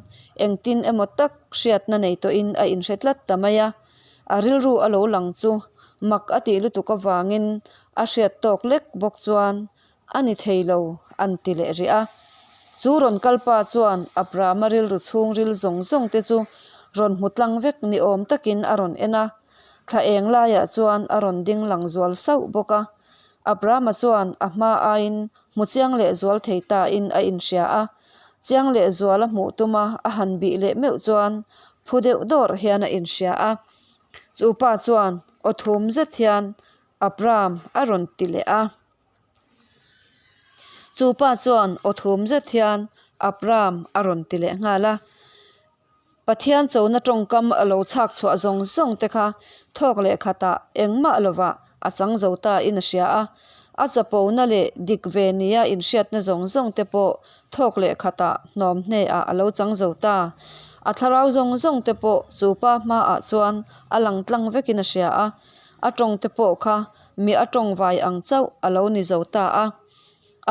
engtin emaw tak hriatna nei tawhin a inhre tlat ta mai a, a rilru a lo lang chu mak a tih lutuk avangin a hriat tawk lek bawk chuan A ni thei lo, an ti leh rih a. Chu rawn kal pa chuan Abrahama rilru chhungril zawng zawng te chu rawn hmu tlang vek ni awm takin a rawn en a. Thla eng laiah chuan a rawn ding lang zual sauh bawk a. Abrahama chuan a hma aiin hmu chiang leh zual thei tain a inhria a. Chiang leh zual a hmuh tuma a han bih leh meuh chuan phu deuh dawrh hian a inhria a. Chu pa chuan aw thum zet hian Abraham a rawn ti leh a. Chu pa chuan aw thum zet hian Abram a rawn ti leh nghal a. Pathian chona tawngkam a lo chhak chhuah zawng zawng te kha thawk leh khatah engmah lovah a chang zo ta in a hria a. A chapona leh dik ve nia inhriatna zawng zawng te pawh thawk leh khatah hnawm hneah a lo chang zo ta. A thlarau zawng zawng te pawh chu pa hmaah chuan a lang tlang vekin a hria a. A tawng te pawh kha mi a tawng vai ang chauh a lo ni zo ta a.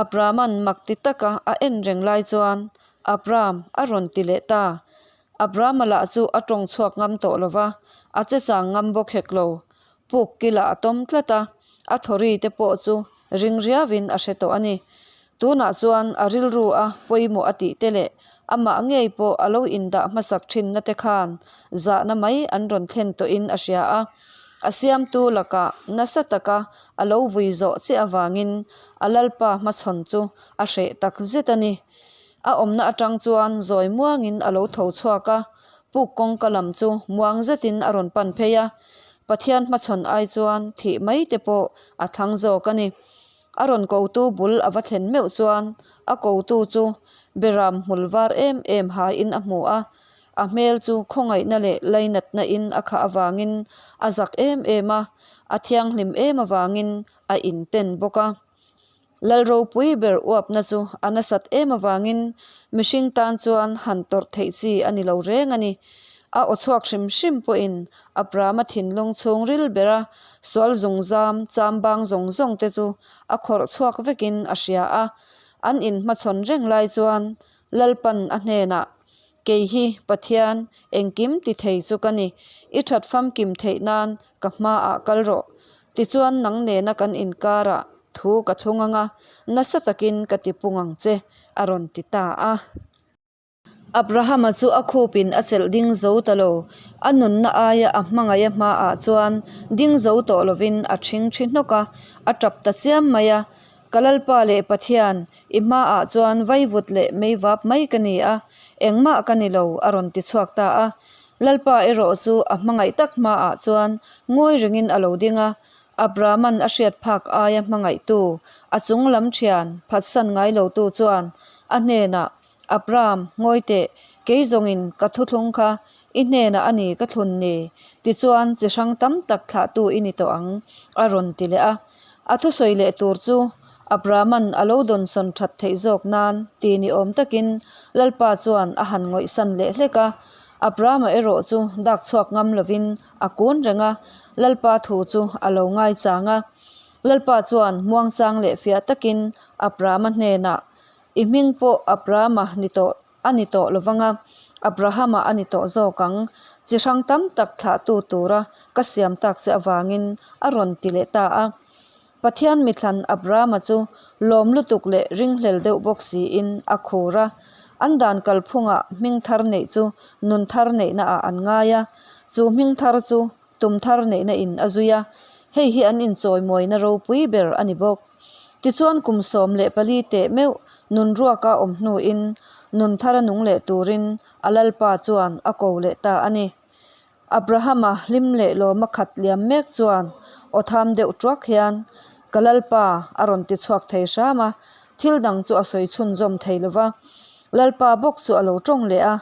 Abraham-a'n mak ti taka a en reng lai chuan, Abraham, a rawn ti leh ta. Abraham-a lah chu a tawng chhuak ngam tawh lo va, a che chang ngam bawk hek lo. Puk kilah a tawm tlat a, a thawri te pawh chu ring riauin a hre tawh a ni. Tunah chuan a rilru a pawimawh a tih te leh amah ngei pawh a lo indah hmasak thinna te khan zahna mai an rawn thlen tawhin a hria a. A siamtu lakah nasa taka a lo vui zawh chiah avangin a lalpa hmachhawn chu a hreh tak zet a ni. A awmna atang chuan zawi muangin a lo tho chhuak a, puk kawngka lam chu muang zetin a rawn pan phei a. Pathian hmachhawn ai chuan thih mai te pawh a thlang zawk a ni. A rawn kotu bul a va thlen meuh chuan a kotu chu Beram hmul var em em haiin a hmu a, a hmel chu khawngaihna leh lainatna in a khah avangin a zak em em a, a thianghlim em avangin a inten bawk a. Lal ropui ber uapna chu a nasat em avangin mihring tan chuan han tawrh theih chi a ni lo reng a ni. A aw chhuak hrim hrim pawhin Abrahama thinlung chhungril bera sual zungzam chambang zawng zawng te chu a khawrh chhuak vekin a hria a. An inhmachhawn reng lai chuan Lalpan a hnenah, Kei hi Pathian engkim ti thei chu ka ni, i that famkim theih nan ka hmaah kal rawh. Tichuan nang nena kan inkarah thu ka thlung anga nasa takin ka ti pung ang che, a rawn ti ta a. Abrahama chu a khupin a chelh ding zo ta lo. A nunna aia a hmangaih a hmaah chuan ding zo tawh lovin a ṭhing ṭhi hnawk a, a ṭap ta chiam mai a. Ka Lalpa leh Pathian, i hmaah chuan vaivut leh meivap mai ka ni a, engmah ka ni lo, a rawn ti chhuak ta a. Lalpa erawh chu a hmangaih tak hmaah chuan ngawi rengin a lo ding a, Abrahama'n a hriat phak aia hmangaihtu, a chung lam ṭhian phatsan ngai lotu chuan a hnenah, Abraham, ngawi teh, kei zawngin ka thuthlung kha i hnenah a ni ka thlun ni, tichuan chi hrang tam tak thlahtu i ni tawh ang, a rawn ti leh a. A thusawi leh tur chu Abrahama'n a lo dawnsawn that theih zawk nan ti ni awm takin Lalpa chuan a han ngawihsan leh hlek a. Abrahama erawh chu dak chhuak ngam lovin a kun reng a, Lalpa thu chu a lo ngaichang a. Lalpa chuan muangchang leh fiah takin Abrahama hnenah, I hming pawh Abrahama ni tawh a ni tawh lovang a, Abrahama a ni tawh zawk ang, chi hrang tam tak thlahtu tura ka siam tak che avangin a rawn ti leh ta a. Pathian mithlan Abrahama chu lawm lutuk leh ringhlel deuh bawk siin a khur a, an dan kalphungah hming thar neih chu nun thar neihnaah an ngai a, chu hming thar chu tum thar neihna in a zui a, hei hi an inchawimawina ropui ber a ni bawk. Tichuan kum 14 teh meuh nun ruaka awm hnuin nun thara nung leh turin a Lalpa chuan a ko leh ta a ni. Abrahama hlim leh lawma khat liam mek chuan aw tham deuh tuak hian, Ka Lalpa a rawn ti chhuak thei hram a, thil dang chu a sawi chhunzawm thei lo va. Lalpa bawk chu a lo tawng leh a,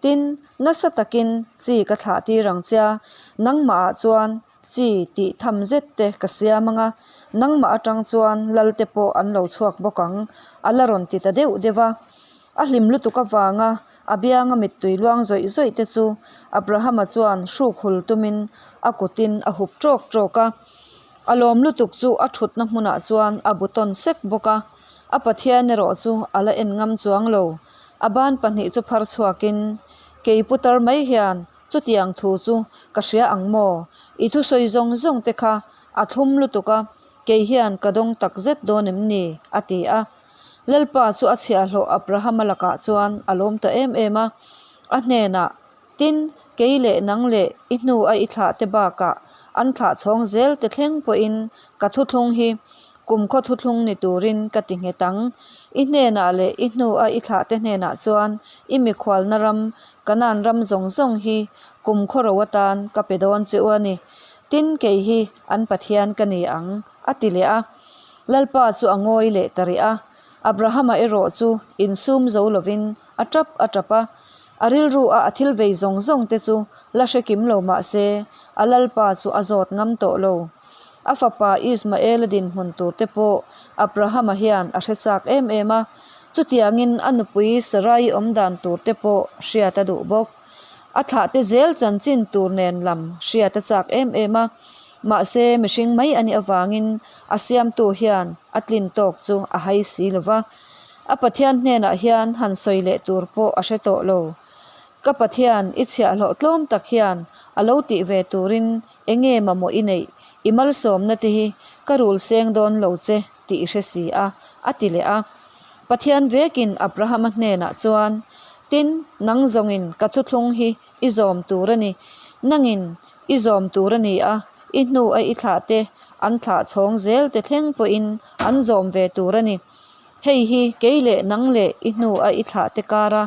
Tin, nasa takin chi ka thlah tir ang che a, nangmahah chuan chi tih tham zet te ka siam ang a, nangmah atang chuan lal te pawh an lo chhuak bawk ang, a la rawn ti ta deuh deuh a. A hlim lutuk avanga a bianga mittui luang zawih zawih te chu Abrahama chuan hruk hul tumin a kutin a hup ṭawk ṭawk a. A lawm lutuk chu a thutna hmunah chuan a bu tawn sek bawk a, a Pathian erawh chu a la en ngam chuang lo. A ban pahnih chu phar chhuakin, Kei putar mai hian chutiang thu chu ka hria ang maw? I thusawi zawng zawng te kha a thlum lutuk a, kei hian ka dawng tak zet dawn em ni? a ti a. Lalpa chu a chhiahhlawh Abrahama lakah chuan a lawm ta em em a, a hnenah, Tin, kei leh nang leh i hnu a i thlah te bakah an thlah chhawng zel te thleng pawhin ka thuthlung hi kumkhaw thuthlung ni turin ka ti nghet ang. I hnenah leh i hnu a i thlah te hnenah chuan i mikhualna ram, Kanaan ram zawng zawng hi kumkhaw ro atan ka pe dawn che u a ni. Tin, kei hi an Pathian ka ni ang, a ti leh a. Lalpa chu a ngawi leh ta rih a. Abrahama erawh chu insum zo lovin a tap a tap a. A rilru a a thil vei zawng zawng te chu la hre kim lo mah se, a Lalpa chu a zawt ngam tawh lo. A fapa Ismaela dinhmun tur te pawh Abrahama hian a hre chak em em a, chutiangin a nupui Sarai awm dan tur te pawh hriat a duh bawk. A thlah te zel chanchin tur nen lam hriat a chak em em a, mahse mihring mai a nih avangin a siamtu hian a tlin tawk chu a hai si lo va. A Pathian hnenah hian han sawi leh tur pawh a hre tawh lo. Ka Pathian, i chhiahhlawh tlawm tak hian a lo tih ve turin enge mamawh i neih, i malsawmna te hi ka rul seng dawn lo che tih i hre si a, a ti leh a. Pathian vekin Abrahama hnenah chuan, Tin, nang zawngin ka thuthlung hi i zawm tur a ni, nangin i zawm tur a ni a, i hnu a i thlah te an thlah chhawng zel te thleng pawhin an zawm ve tur a ni. Hei hi kei leh nang leh i hnu a i thlah te kara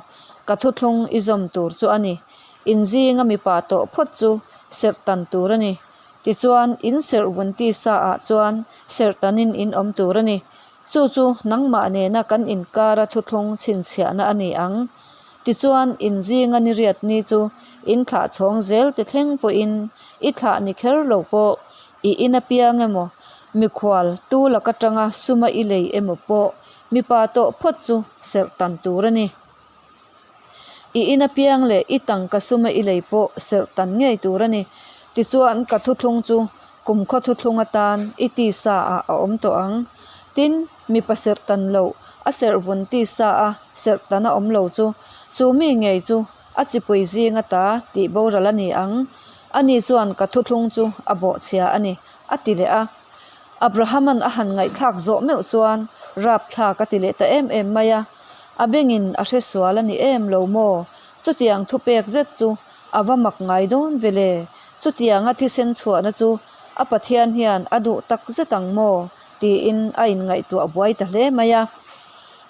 ka thuthlung i zawm tur chu a ni. In zinga mipa tawh phawt chu serh tan tur a ni. Tichuan, in serh vun tisa ah chuan serh tanin in awm tur a ni. Chu chu nangmah nena kan inkara thuthlung chhinchhiahna a ni ang. Tichuan, in zinga ni riat ni chu in thlah chhawng zel te thleng pawhin i thlah ni kher lo pawh I in apiang emaw, mikhual tu lak atanga suma i lei emaw pawh mipa tawh phawt chu serh tan tur a ni. I in apiang leh i tangka suma i lei pawh serh tan ngei tur a ni. Tichuan ka thuthlung chu kumkhaw thuthlung atan i tisa ah a awm tawh ang. Tin, mipa serh tan loh, a serh vun tisa a serh tan a awm lo chu, chu mi ngei chu A chipui zing ata tih boral a ni ang. Ani chuan ka thuthlung chu a bawhchhia a ni, a ti leh a. Abrahama'n a han ngaihthlak zawh meuh chuan rapthlak a ti leh ta em em mai a. A bengin a hre sual a ni em lo maw? Chutiang thupek zet chu a va mak ngai dawn ve le? Chutianga thisen chhuahna chu a Pathian hian a duh tak zet ang maw? tiin a inngaihtuah buai ta hle mai a.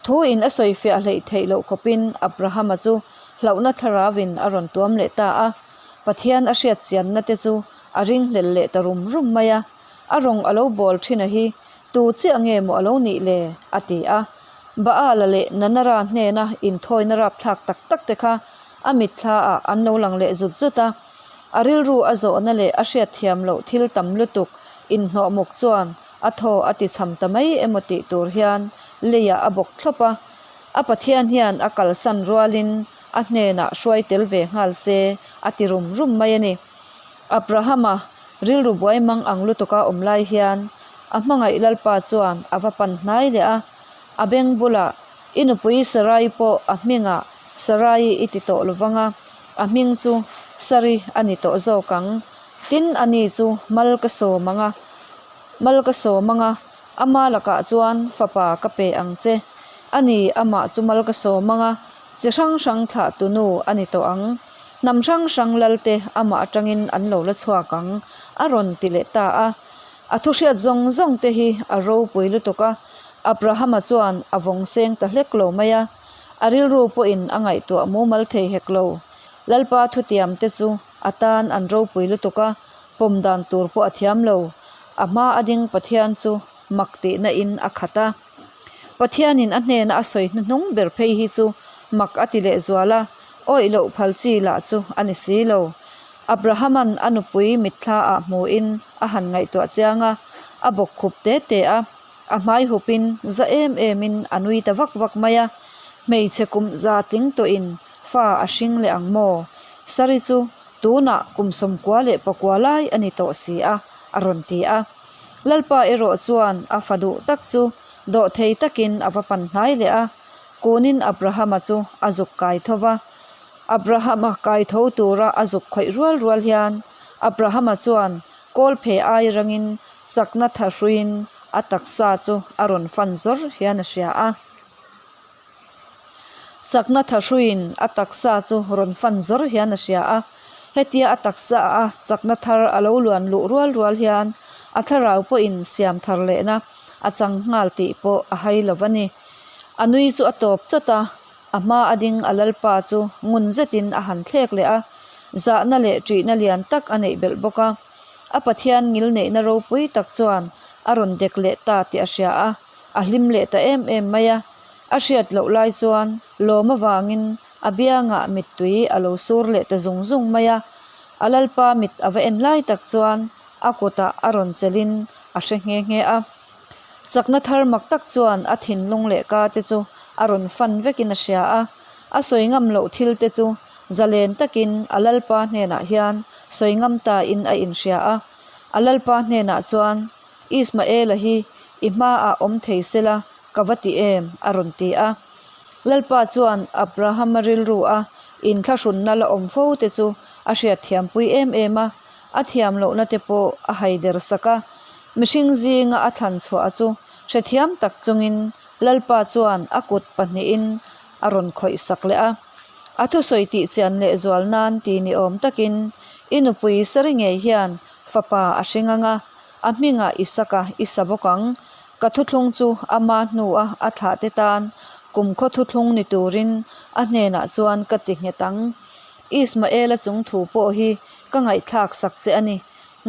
Thu in a sawi fiah hleih theih loh khawpin Abrahama chu hlauhna thlarauin a rawn tuam leh ta a. Pathian a hriat chianna te chu a ringhlel leh ta rum rum mai a. A rawng a lo bawl thin a hi tu chiah nge maw a lo nih le? a ti a. Baala leh Nanara hnena inthawina rapthlak tak tak te kha a mitthla ah an lo lang leh zut zut a. A rilru a zawhna leh a hriatthiam loh thil tam lutuk inhnawhmuk chuan a thaw a ti cham ta mai emaw tih tur hian leiah a bawk thlawp a. A Pathian hian a kalsan rualin a hnenah hruai tel ve nghal se a ti rum rum mai a ni. Abrahama rilru buai mang ang lutuka awm lai hian a hmangaih Lalpa chuan a va pan hnai leh a, a beng bulah I nupui Sarai pawh a hmingah Sarai i ti tawh lovang a, a hming chu Sari a ni tawh zawk ang. Tin, ani chu mal ka sawm ang a, mal ka sawm ang a, ama lakah chuan fapa ka pe ang che. Ani, amah chu mal ka sawm ang a, chi hrang hrang thlah tu nu a ni tawh ang. Hnam hrang hrang lalte amah atangin an lo la chhuak ang, a rawn ti leh ta a. A thuhriat zawng zawng te hi a ropui lutuk a, Abrahama chuan a vawng seng ta hlek lo mai a, a rilru pawhin a ngaihtuah mumal thei hek lo. Lalpa thutiam te chu a tan an ropui lutuk a, pawm dan tur pawh a thiam lo. A hma a ding Pathian chu mak tihna in a khat a. Pathianin a hnena a sawi hnuhnung ber phei hi chu mak a ti lehzual a, awih loh phal chi lah chu a ni si lo. Abrahama'n a nupui mitthla ah hmuhin a han ngaihtuah chiang a, a bawk khup te te a, a hmai hupin za em emin a nui ta vak vak mai a, hmeichhe kum za tling tawhin fa a hring leh ang maw? Sari chu tunah kum 98 leh pakua lai a ni tawh si a, a rawn ti a. Lalpa erawh chuan a fa duh tak chu dawhthei takin a va pan hnai leh a, kunin Abrahama chu a zuk kai tho va. Abrahama kai tho tura a zuk khawih rual rual hian Abrahama chuan kawl phe ai rangin chakna tha hruiin a taksa chu a rawn fan zawr hian a hria a. Chakna tha hruiin a taksa chu rawn fan zawr hian a hria a. Hetia a taksa a chakna thar a lo luan luh rual rual hian a thlarau pawhin siam thar lehna a chang nghal tih pawh a hai lo va ni. A nui chu a tawp chawt a, a hma a ding a lalpa chu ngun zetin a han thlek leh a, zahna leh ṭihna lian tak a neih belh bawk a. A Pathian ngil neihna ropui tak chuan a rawn dek leh ta tih a hria a, a hlim leh ta em em mai a. A hriat loh lai chuan lawm avangin a biangah mittui a lo sur leh ta zung zung mai a. A lalpa mit a va en lai tak chuan a kutah a rawn chelhin a hre nghe nghe a. Chakna thar mak tak chuan a thinlung leh ka te chu a rawn fan vekin a hria a, a sawi ngam loh thil te chu zalen takin a lalpa hnenah hian sawi ngam tain a inhria a. A lalpa hnenah chuan, Ismaela hi i hmaah awm thei sela ka va ti em? a rawn ti a. Lalpa chuan Abrahama rilru a inthlahrunna la awm fo te chu a hriatthiampui em em a, a thiam lohna te pawh a haider sak a. Mihring zinga a thlan chhuah chu hrethiam tak chungin Lalpa chuan a kut pahnihin a rawn khawih sak leh a. A thusawi tih chian leh zual nan ti ni awm takin i nupui Sari ngei hian fapa a hring ang a, a hmingah Isaka i sa bawk ang. Ka thuthlung chu ama hnua a thlahte tan kumkhaw thuthlung ni turin a hnenah chuan ka ti nghet ang. Ismaela chung thu pawh hi ka ngaihthlak sak che a ni.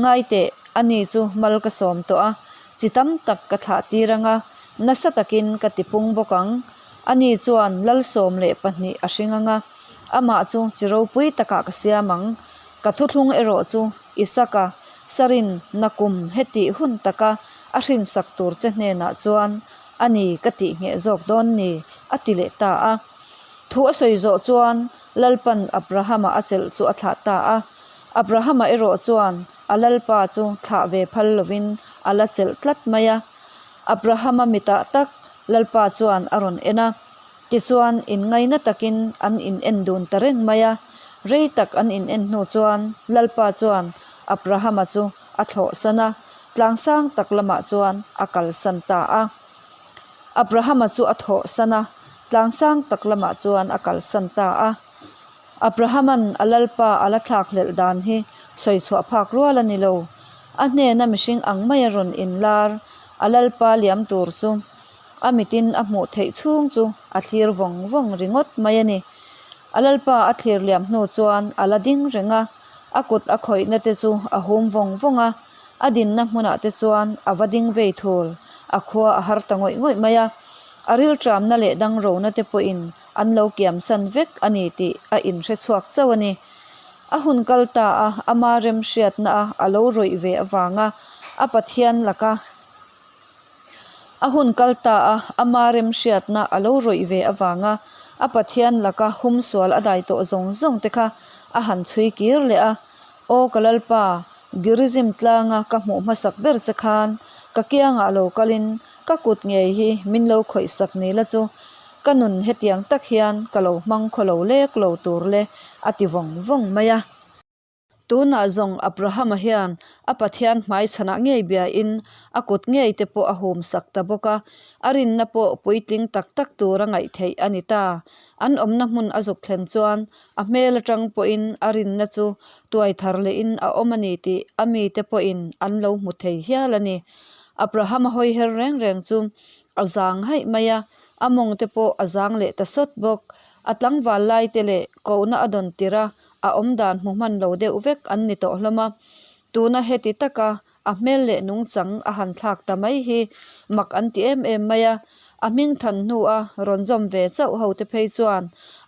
Ngai teh, ani chu mal ka sawm tawh a, chi tam tak ka thlah tir ang a, nasa takin ka ti pung bawk ang. Ani chuan lal 12 a hring ang a, amah chu chi ropui takah ka siam ang. Ka thuthlung erawh chu Isaka, Sarin nakum hetih hun taka a hrinsak tur che hnenah chuan ani ka tih ngheh zawk dawn ni, a ti leh ta a. Thu a sawi zawh chuan Lalpan Abrahama a chelh chu a thlah ta a. Abrahama erawh chuan a Lalpa chu thlah ve phal lovin a la chelh tlat mai a. Abrahama mitah tak Lalpa chuan a rawn en a. Tichuan inngaina takin an in en dun ta reng mai a. Rei tak an in en hnu chuan Lalpa chuan Abrahama chu a thlawhsan a, tlangsang tak lamah chuan a kalsan ta a. Abrahama chu a thawhsan a. tlang sang tak lamah chuan a kalsan ta a. Abrahama'n a Lalpa a la thlak hlelh dan hi sawi chhuah phak rual a ni lo. A hnena mihring ang maia rawn inlar a Lalpa liam tur chu a mitin a hmuh theih chhung chu a thlir vawng vawng ringawt mai a ni. A Lalpa a thlir liam hnu chuan a la ding reng a, a kut a khawihna te chu a hum vawng vawng a, a dinna hmunah te chuan a va ding vei thul, a khua a har ta ngawih ngawih mai a. A rilṭamna leh dangrona te pawhin an lo kiamsan vek a ni tih a inhre chhuak chauh a ni. A hun kal ta a, ama remhriatna a a lo rawih ve avanga a Pathian laka a hun kal ta a, ama remhriatna a lo rawih ve avanga a Pathian laka humsual a dai tawh zawng zawng te kha a han chhui kir leh a, Aw ka Lalpa, Gerizim tlanga ka hmuh hmasak ber che khan ka kiangah lo kalin ka kut ngei hi min lo khawih sak ni la chu ka nun hetiang tak hian ka lo hmang khaw lo lek lo tur le a ti vawng vawng mai a. Tunah zawng Abrahama hian a Pathian hmaichhanah ngei biain a kut ngei te pawh a hum sak ta bawk a, a rinna pawh puitling tak tak tura ngaih theih a ni ta. An awmna hmun a zuk thlen chuan A hmel atang pawhin a rinna chu tuai thar lehin a awm a ni tih a mite pawhin an lo hmu thei hial a ni. Abraham a hawi her reng reng chu a zang haih mai a, a mawng te pawh a zang leh ta sawt bawk. A tlangval lai te leh kohna a dawn tirh a, a awmdan hmu hman lo deuh vek an ni tawh hlawm a. Tuna heti taka A hmel leh nungchang a han thlak ta mai hi mak an ti em em mai a, a hming than hnu a rawn zawm ve chauh ho te phei chuan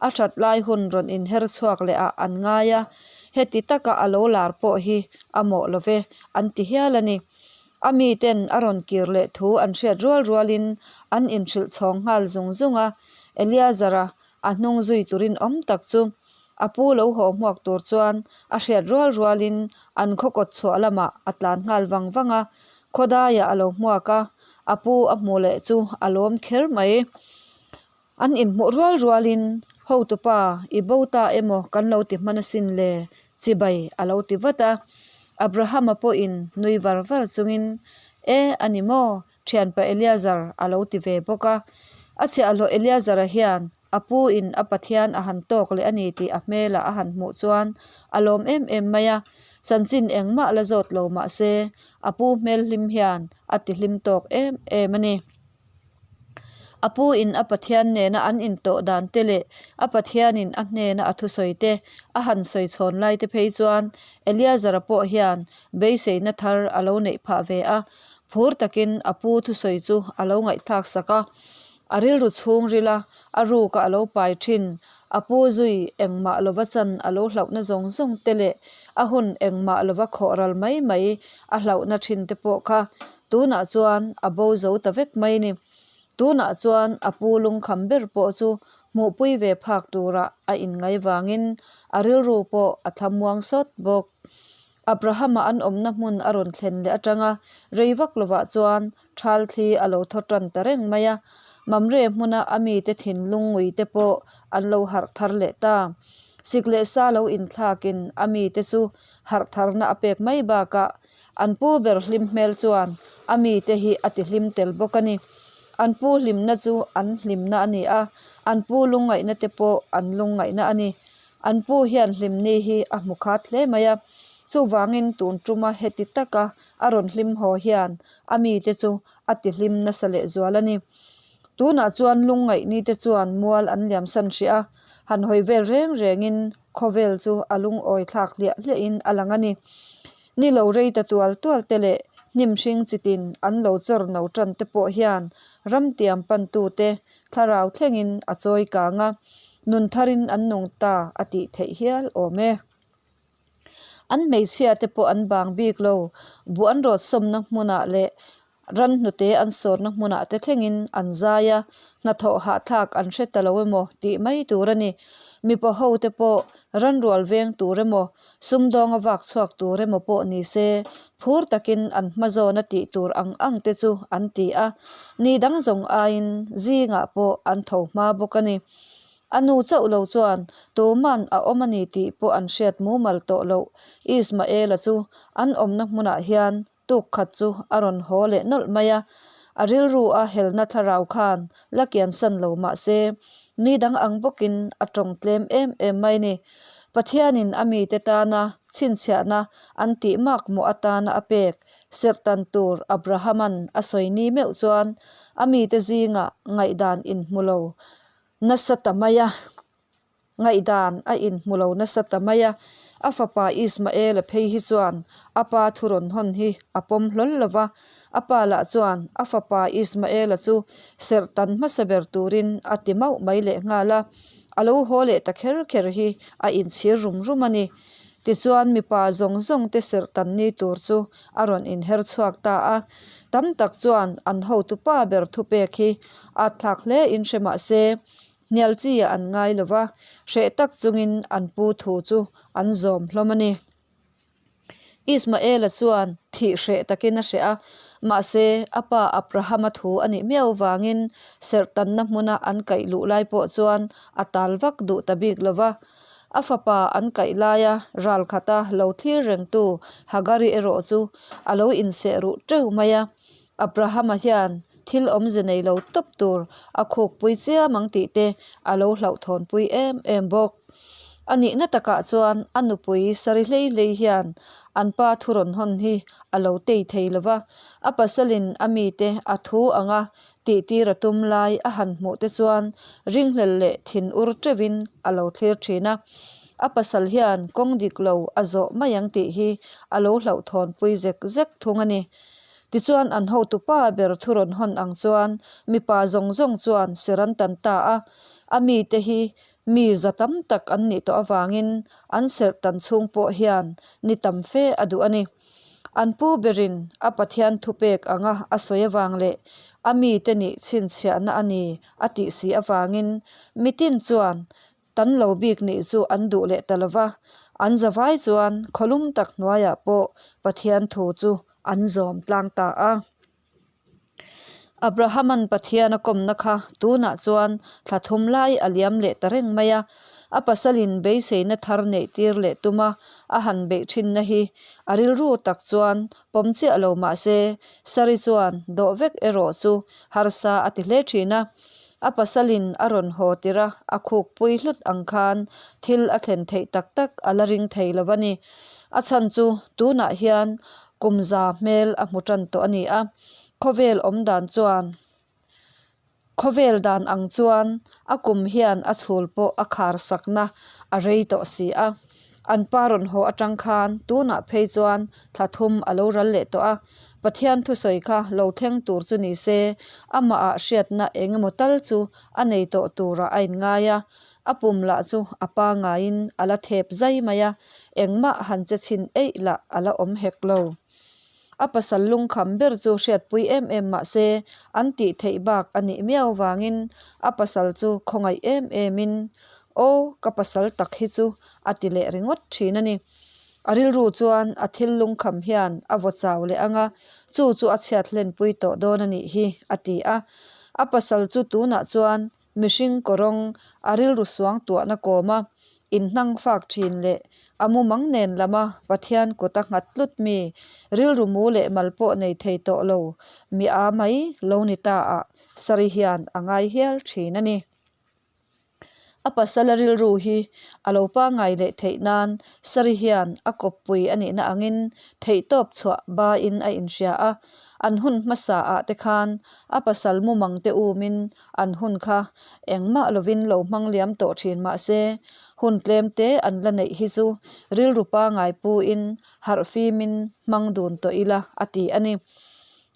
a that lai hun rawn inher chhuak leh ah an ngai a, heti taka a lo lar pawh hi a mawh lo ve an ti hial a ni. A miten a rawn kir leh thu an hriat rual rualin an inhrilh chhawng nghal zung zung a, Eleazar-a A hnung zui turin awm tak chu a pu lo haw hmuak tur chuan a hriat rual rualin an khaw kawt chhuah lamah a tlan nghal vang vang a, khawdaiah a lo hmuak a, a pu a hmu leh chu a lawm kher mai. An inhmuh rual rualin, Hotupa, i bo ta emaw kan lo ti hman asin le, chibai a lo ti vat a. Abrahama pawhin nui var var chungin, E, a ni maw? Thianpa Eleazar a lo ti ve bawk a. A chhiahhlawh Eleazar-a hian a pu in a Pathian a han tawk leh a ni tih a hmelah a han hmuh chuan a lawm em em mai a, chanchin engmah la zawt lo mah se a pu hmel hlim hian a ti hlim tawk em em a ni. A pu in a Pathian nena an intawh dan te leh a Pathianin a hnena a thusawi te a han sawi chhawn lai te phei chuan Eleazar-a pawh hian beiseina thar a lo neih phah ve a, Phur takin a pu thusawi chu a lo ngaihthlak sak a, a rilru chhungril a, a ruka a lo pai thin. A pu zui engmah lova chan a lo hlauhna zawng zawng te leh a hun engmah lova khawh ral mai mai a hlauhna thin te pawh kha tunah chuan a bo zo ta vek mai ni. Tunah chuan a pu lungkham ber pawh chu hmuhpui ve phak turah a inngai vangin a rilru pawh a thlamuang sawt bawk. Abrahama an awmna hmun a rawn thlen leh atanga rei vak lovah chuan thal thli a lo thaw tan ta reng mai a, Mamre hmuna a mite thinlung ngui te pawh an lo harh thar leh ta. Sik leh sa lo inthlakin a mite chu harh tharna a pek mai bakah an pu ber hlim hmel chuan a mite hi a ti hlim tel bawk a ni. An pu hlimna chu an hlimna a ni a, an pu lungngaihna te pawh an lungngaihna a ni. An pu hian hlimni hi a hmu khat hle mai a, chuvangin tun tuma heti taka a rawn hlim haw hian a mite chu a ti hlim nasa lehzual a ni. Tunah chuan lungngaihni te chuan mual an liamsan hrih a, han hawi vel reng rengin khawvel chu a lungawi thlak hliah hliahin a lang a ni. Ni lo rei ta tual tual te leh hnim hring chitin an lo chawr no tan te pawh hian ramtiam pantute Thlarau thlengin a chawi kang a, nun tharin an nung ta a tih theih hial awm e. An hmeichhia te pawh an bang bik lo, buh an rawt sawmna hmunah leh ran hnute an sawrna hmunah te thlengin an zai a, hnathawh hahthlak an hre ta lo emaw tih mai tur a ni. Mipa ho te pawh Ranrual veng tur emaw, sumdawnga vak chhuak tur emaw pawh ni se, phur takin an hma zawna tih tur ang ang te chu an ti a, ni dang zawng aiin zingah pawh an tho hma bawk a ni. A nu chauh lo chuan tuman a awm a ni tih pawh an hriat mumal tawh loh. Ismaela chu an awmna hmunah hian Tuk khat chu a rawn haw leh nawlh mai a. A rilru a helna thlarau khan la kiansan lo mah se, mi dang ang bawkin a tawng tlem em em mai ni. Pathianin a mite tana chhinchhiahna an tih mak mawh atana a pek serhtan tur Abrahama'n a sawi ni meuh chuan a mite zingah ngaihdan inhmu lo nasa ta mai a. Ngaihdan a inhmu lo nasa ta mai a, a fapa Ismaela phei hi chuan a pa thu rawn hawn hi a pawm hlawl lo va, a pa lah chuan a fapa Ismaela chu serh tan hmasa ber turin a ti mauh mai lehnghal a, a lo haw leh ta kher kher hi a inchhir rum rum a ni. Tichuan mipa zawng zawng te serh tan ni tur chu a rawn inher chhuak ta a, tam tak chuan an hotupa ber thupek hi a thlak hle in hre mah se, Hnial chi ah an ngai lo va, hreh tak chungin an pu thu chu an zawm hlawm a ni. Ismaela chuan thih hreh takin a hreh a, mahse a pa Abrahama thu a nih miau vangin serhtanna hmuna an kaih luh lai pawh chuan a tal vak duh ta bik lo va. A fapa an kaih laia ral khata lo thlir rengtu Hagari erawh chu a lo inseh ruh teuh mai a. Abrahama hian thil awmze nei lo tawp tur a khukpui chiam ang tih te a lo hlauhthawnpui em em bawk. A nihna takah chuan a nupui sari hlei hlei hian an pa thu rawn hawn hi a lo tei thei lo va, a pasalin a mite a thu anga tihtir a tum lai a han hmuh te chuan ringhlel leh thin ur teuhin a lo thlir thin a. A pasal hian kawng dik lo a zawh mai ang tih hi a lo hlauhthawnpui zek zek thung a ni. Tichuan an hotupa ber thu rawn hawn ang chuan mipa zawng zawng chuan ser an tan ta a, a mite hi mi za tam tak an nih tawh avangin an serh tan chhung pawh hian ni tam fe a duh a ni. An pu berin a Pathian thupek anga a sawi avang leh a mite nih chhinchhiahna a ni a tih si avangin mitin chuan Tan lo bik nih chu an duh leh ta lo va, an zavai chuan khawlum tak hnuaiah pawh Pathian thu chu an zawm tlang ta a. Abrahama'n Pathian a kawmna kha tunah chuan thla thum lai a liam leh ta reng mai a, a pasalin beiseina thar neih tir leh tuma a han beih thinna hi a rilru tak chuan pawm chiah lo mah se, Sari chuan dawh vek erawh chu harsa a ti hle thin a. A pasalin a rawn haw tir a, a khukpui hlut ang khan thil a thlen theih tak tak a la ring thei lo a ni. A chhan chu tunah hian kum za hmel a hmu tan tawh a ni a, khawvel awm dan chuan khawvel dan ang chuan a kum hian a chhul pawh a khar sakna a rei tawh si a. An pa rawn haw atang khan tunah phei chuan thla thum a lo ral leh tawh a, Pathian thusawi kha lo thleng tur chu ni se, amahah hriatna eng emaw tal chu a nei tawh turah a inngai a, a pum lah chu a pangaiin a la thep zai mai a, engmah han che chhin eih lah a la awm hek lo. A pasal lungkham ber chu hriatpui em em mah se, an tih theih bak a nih miau vangin a pasal chu khawngaih em emin, Aw, ka pasal tak hi chu a ti leh ringawt thin a ni. A rilru chuan a thil lungkham hian a vaw chau leh ang a, chu chu a chhiat hlenpui tawh dawn a nih hi, a ti a. A pasal chu tunah chuan mihring kawrawng a rilru suang tuahna kawma inhnang fak thin leh a mumang nen lama Pathian kut a nghat tlut mi rilru mu leh mal pawh nei thei tawh lo mi a mai lo ni ta ah Sari hian a ngai hial thin a ni. A pasala rilru hi a lo pangngai leh theih nan Sari hian a kawppui a nihna angin theihtawp chhuah bain a inhria a, an hun hmasa ah te khan a pasal mumang te umin an hun kha engmah lovin lo hmang liam tawh thin mah se hun tlem te an la neih hi chu rilru pangngai puin harh fimin hmang dun tawh ila a ti a ni.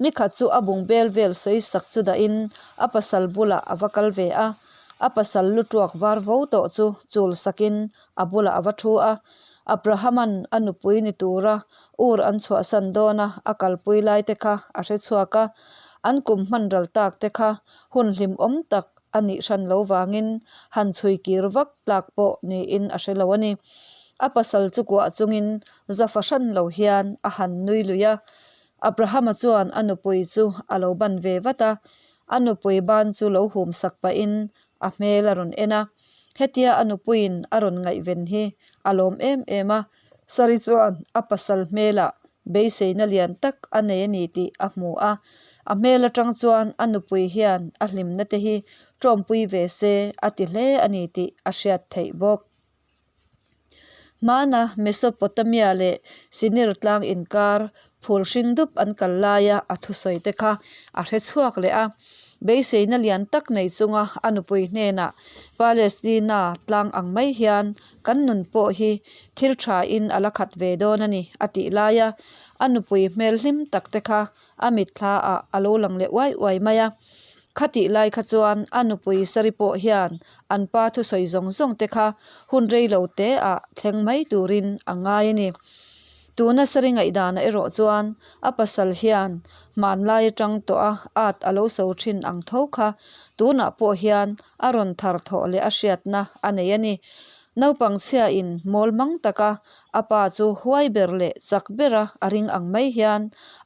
Nikhat chu a bung bel vel sawi sak chu dahin a pasal bulah a va kal ve a, a pasal lu tuak var vo tawh chu chul sakin a bulah a va thu a. Abrahama'n a nupui ni tura ur an chhuahsan dawna a kalpui lai te kha a hre chhuak a, an kum hman ral tak te kha hun hlimawm tak a nih hran lo vangin han chhui kir vak tlak pawh niin a hre lo a ni. A pasal chu kuah chungin za fahran lo hian a han nui lui a, Abrahama chuan a nupui chu a lo ban ve vat a, a nupui ban chu lo hum sak pahin a hmel a rawn en a. Hetia a nupuiin a rawn ngaihven hi a lawm em em a, Sari chuan a pasal hmelah beiseina lian tak a nei a ni tih a hmu a. A hmel atang chuan a nupui hian a hlimna te hi tawmpui ve se a ti hle a ni tih a hriat theih bawk. Hmana Mesopotamia leh Sinir tlang inkar phul hring dup an kal laia a thusawi te kha a hre chhuak leh a. Beiseina lian tak nei chunga a nupui hnenah Palestina tlang ang mai hian kan nun pawh hi thil tha in a la khat ve dawn a ni a tih laia a nupui hmel hlim tak te kha a mitthla ah a lo lang leh uai uai mai a. Khatih lai kha chuan a nupui Sari pawh hian an pa thusawi zawng zawng te kha hun rei lo te ah thleng mai turin a ngai a ni. Tuna Sari ngaihdanah erawh chuan a pasal hian hmanlai atang tawh a at a lo so thin ang tho kha tunah pawh hian a rawn thar thawh leh a hriatna a nei a ni. Naupang chhiain mawl mang taka a pa chu huai ber leh chak bera a ring ang mai hian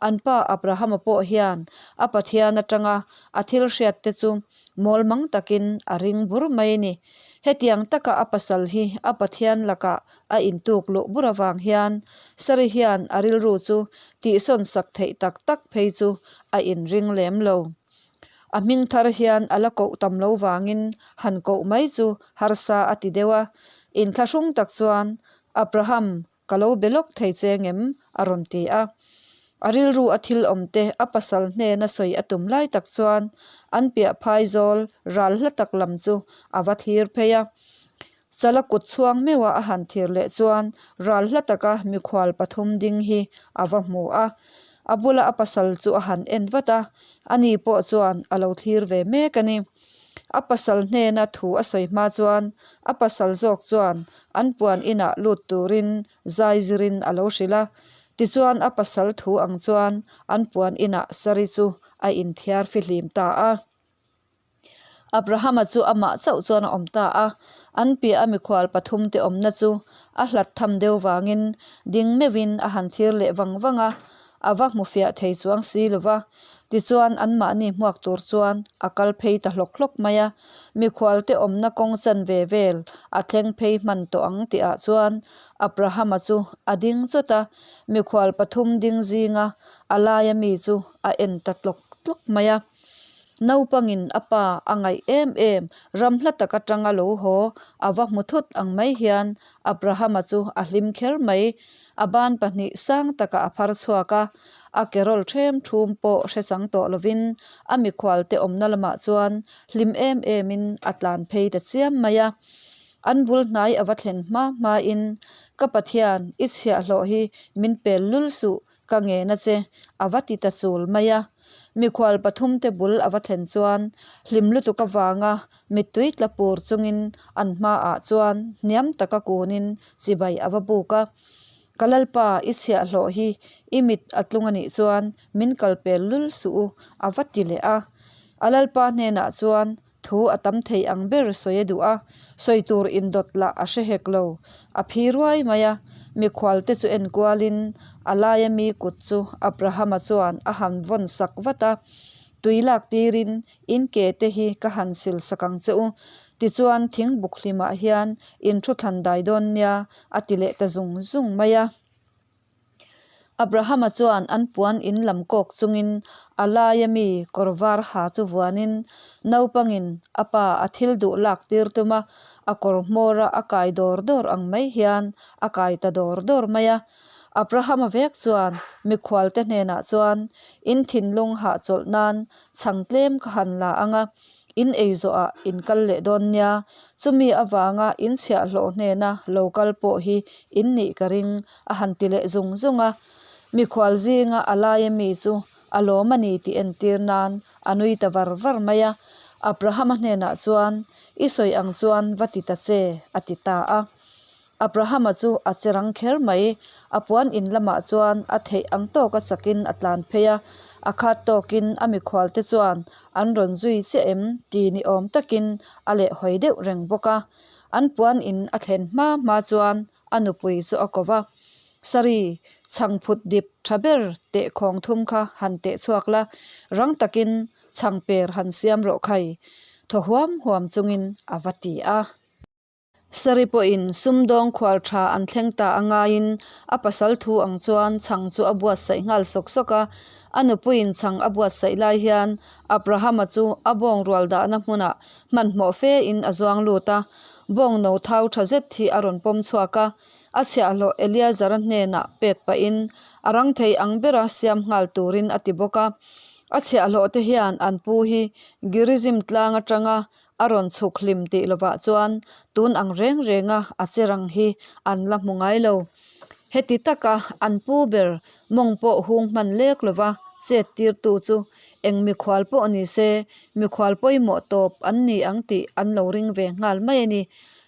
an pa Abrahama pawh hian a Pathian atanga a thil hriat te chu mawl mang takin a ring bur mai a ni. Hetiang taka a pasal hi a Pathian lakah a intuk luh bur avang hian Sari hian a rilru chu tihsawn sak theih tak tak phei chu a inring lem lo. A hming thar hian a la koh tam lo vangin han koh mai chu harsa a ti deuh a. Inthlahrung tak chuan, Abraham, ka lo be lawk thei che ngem? a rawn ti a. A rilru a thil awm te a pasal hnena sawi a tum lai tak chuan an piah phai zawl ral hla tak lam chu a va thlir phei a. Chala kut chhuang meuha a han thir leh chuan ral hla taka mikhual pathum ding hi a va hmu a. A bula a pasal chu a han en vat a, ani pawh chuan a lo thlir ve mek a ni. A pasal hnena thu a sawi hma chuan a pasal zawk chuan an puan inah lut turin zai zirin a lo hrilh a. Tichuan a pasal thu ang chuan an puan inah sari chu a inthiar fihlim ta a. Abrahama chu amah chauh chuan a awm ta a, an piah a mikhual pathum te awmna chu a hlat tham deuh vangin ding meuhin a han thlir leh vang vang a, a va hmu fiah thei chuang si lo va. Tichuan anmahni hmuak tur chuan a kal phei ta hlawk hlawk mai a, mikhual te awmna kawng chanve vel a thleng phei hman tawh ang tihah chuan Abrahama chu a ding chawt a, mikhual pathum ding zinga a laia mi chu a en ta tlawk tlawk mai a. Naupangin a pa a ngaih em em, ram hla tak atanga lo haw a va hmu thut ang mai hian Abrahama chu a hlim kher mai. A ban pahnih sang takah a phar chhuak a, a kerawl ṭhem ṭhum pawh hre chang tawh lovin a mikhual te awmna lamah chuan hlim em emin a tlan phei ta chiam mai a. An bul hnai a va thlen hma hmain, Ka Pathian, i chhiahhlawh hi min pel lul suh, Ka ngen a che, a va ti ta chul mai a. Mikhual pathumte bul a va thlen chuan hlim lutuk avanga mittui tla pur chungin an hmaah chuan hniam taka kunin chibai a va buk a. Ka Lalpa, i chhiahhlawh hi i mit a tlung a nih chuan min kal pel lul suh u, a va ti leh a. A Lalpa hnenah chuan Thu a tam thei ang ber sawi a duh a, sawi tur indawt lah a hre hek lo. A phi ruai mai a, mikhualte chu en kualin a laia mi kut chu Abrahama chuan a han vawn sak vat a, Tui lak tirin in ke te hi ka han sil sak ang che u, tichuan thing buk hlimah hian in thu thlan dai dawn nia, a ti leh ta zung zung mai a. Abrahama chuan an puan in lam kawk chungin a laia mi kawr var ha chu vuanin naupangin a pa a thil duh lak tir tum a, a kawr hmawra a kai dawr dawr ang mai hian a kai ta dawr dawr mai a. Abrahama vek chuan mikhualte hnenah chuan in thinlung hahchawlh nan chhang tlem ka han la ang a, In ei zawhah in kal leh dawn nia, chumi avanga in chhiahhlawh hnena lo kal pawh hi in nih ka ring, a han ti leh zung zung a. Mikhual zinga a laia mi chu a lawm a ni tih entir nan a nui ta var var mai a. Abrahama hnenah chuan, I sawi ang chuan va ti ta che, a ti ta a. Abrahama chu a che rang kher mai. A puan in lamah chuan a theih ang tawka chakin a tlan phei a, a khat tawkin a mikhualte chuan an rawn zui chiah em ti ni awm takin a lehhawi deuh reng bawk a. An puan in a thlen hma hma chuan a nupui chu a ko va, Sari, chhangphut dip tha ber teh khawng thum kha han teh chhuak la, rang takin chhangper han siam rawh khai, thaw huam huam chungin a va ti a. Sari pawhin sumdawng khual tha an thleng ta a ngaiin a pasal thu ang chuan chhang chu a buatsaih nghal sawk sawk a. A nupuiin chhang a buatsaih lai hian Abrahama chu a bawng rual dahna hmunah hmanhmawh fe in a zuang lut a, bawng no thau tha zet hi a rawn pawm chhuak a. A chhiahhlawh Eleazara hnenah pek pahin a rang thei ang bera siam nghal turin a ti bawk a. A chhiahhlawh te hian an pu hi Gerizim tlang atanga a rawn chhuk hlim tih lovah chuan tun ang reng renga a che rang hi an la hmu ngai lo. Heti taka an pu ber mawng pawh hung hman lek lova chet tirtu chu eng mikhual pawh ni se mikhual pawimawh tawp an ni ang tih an lo ring ve nghal mai a ni.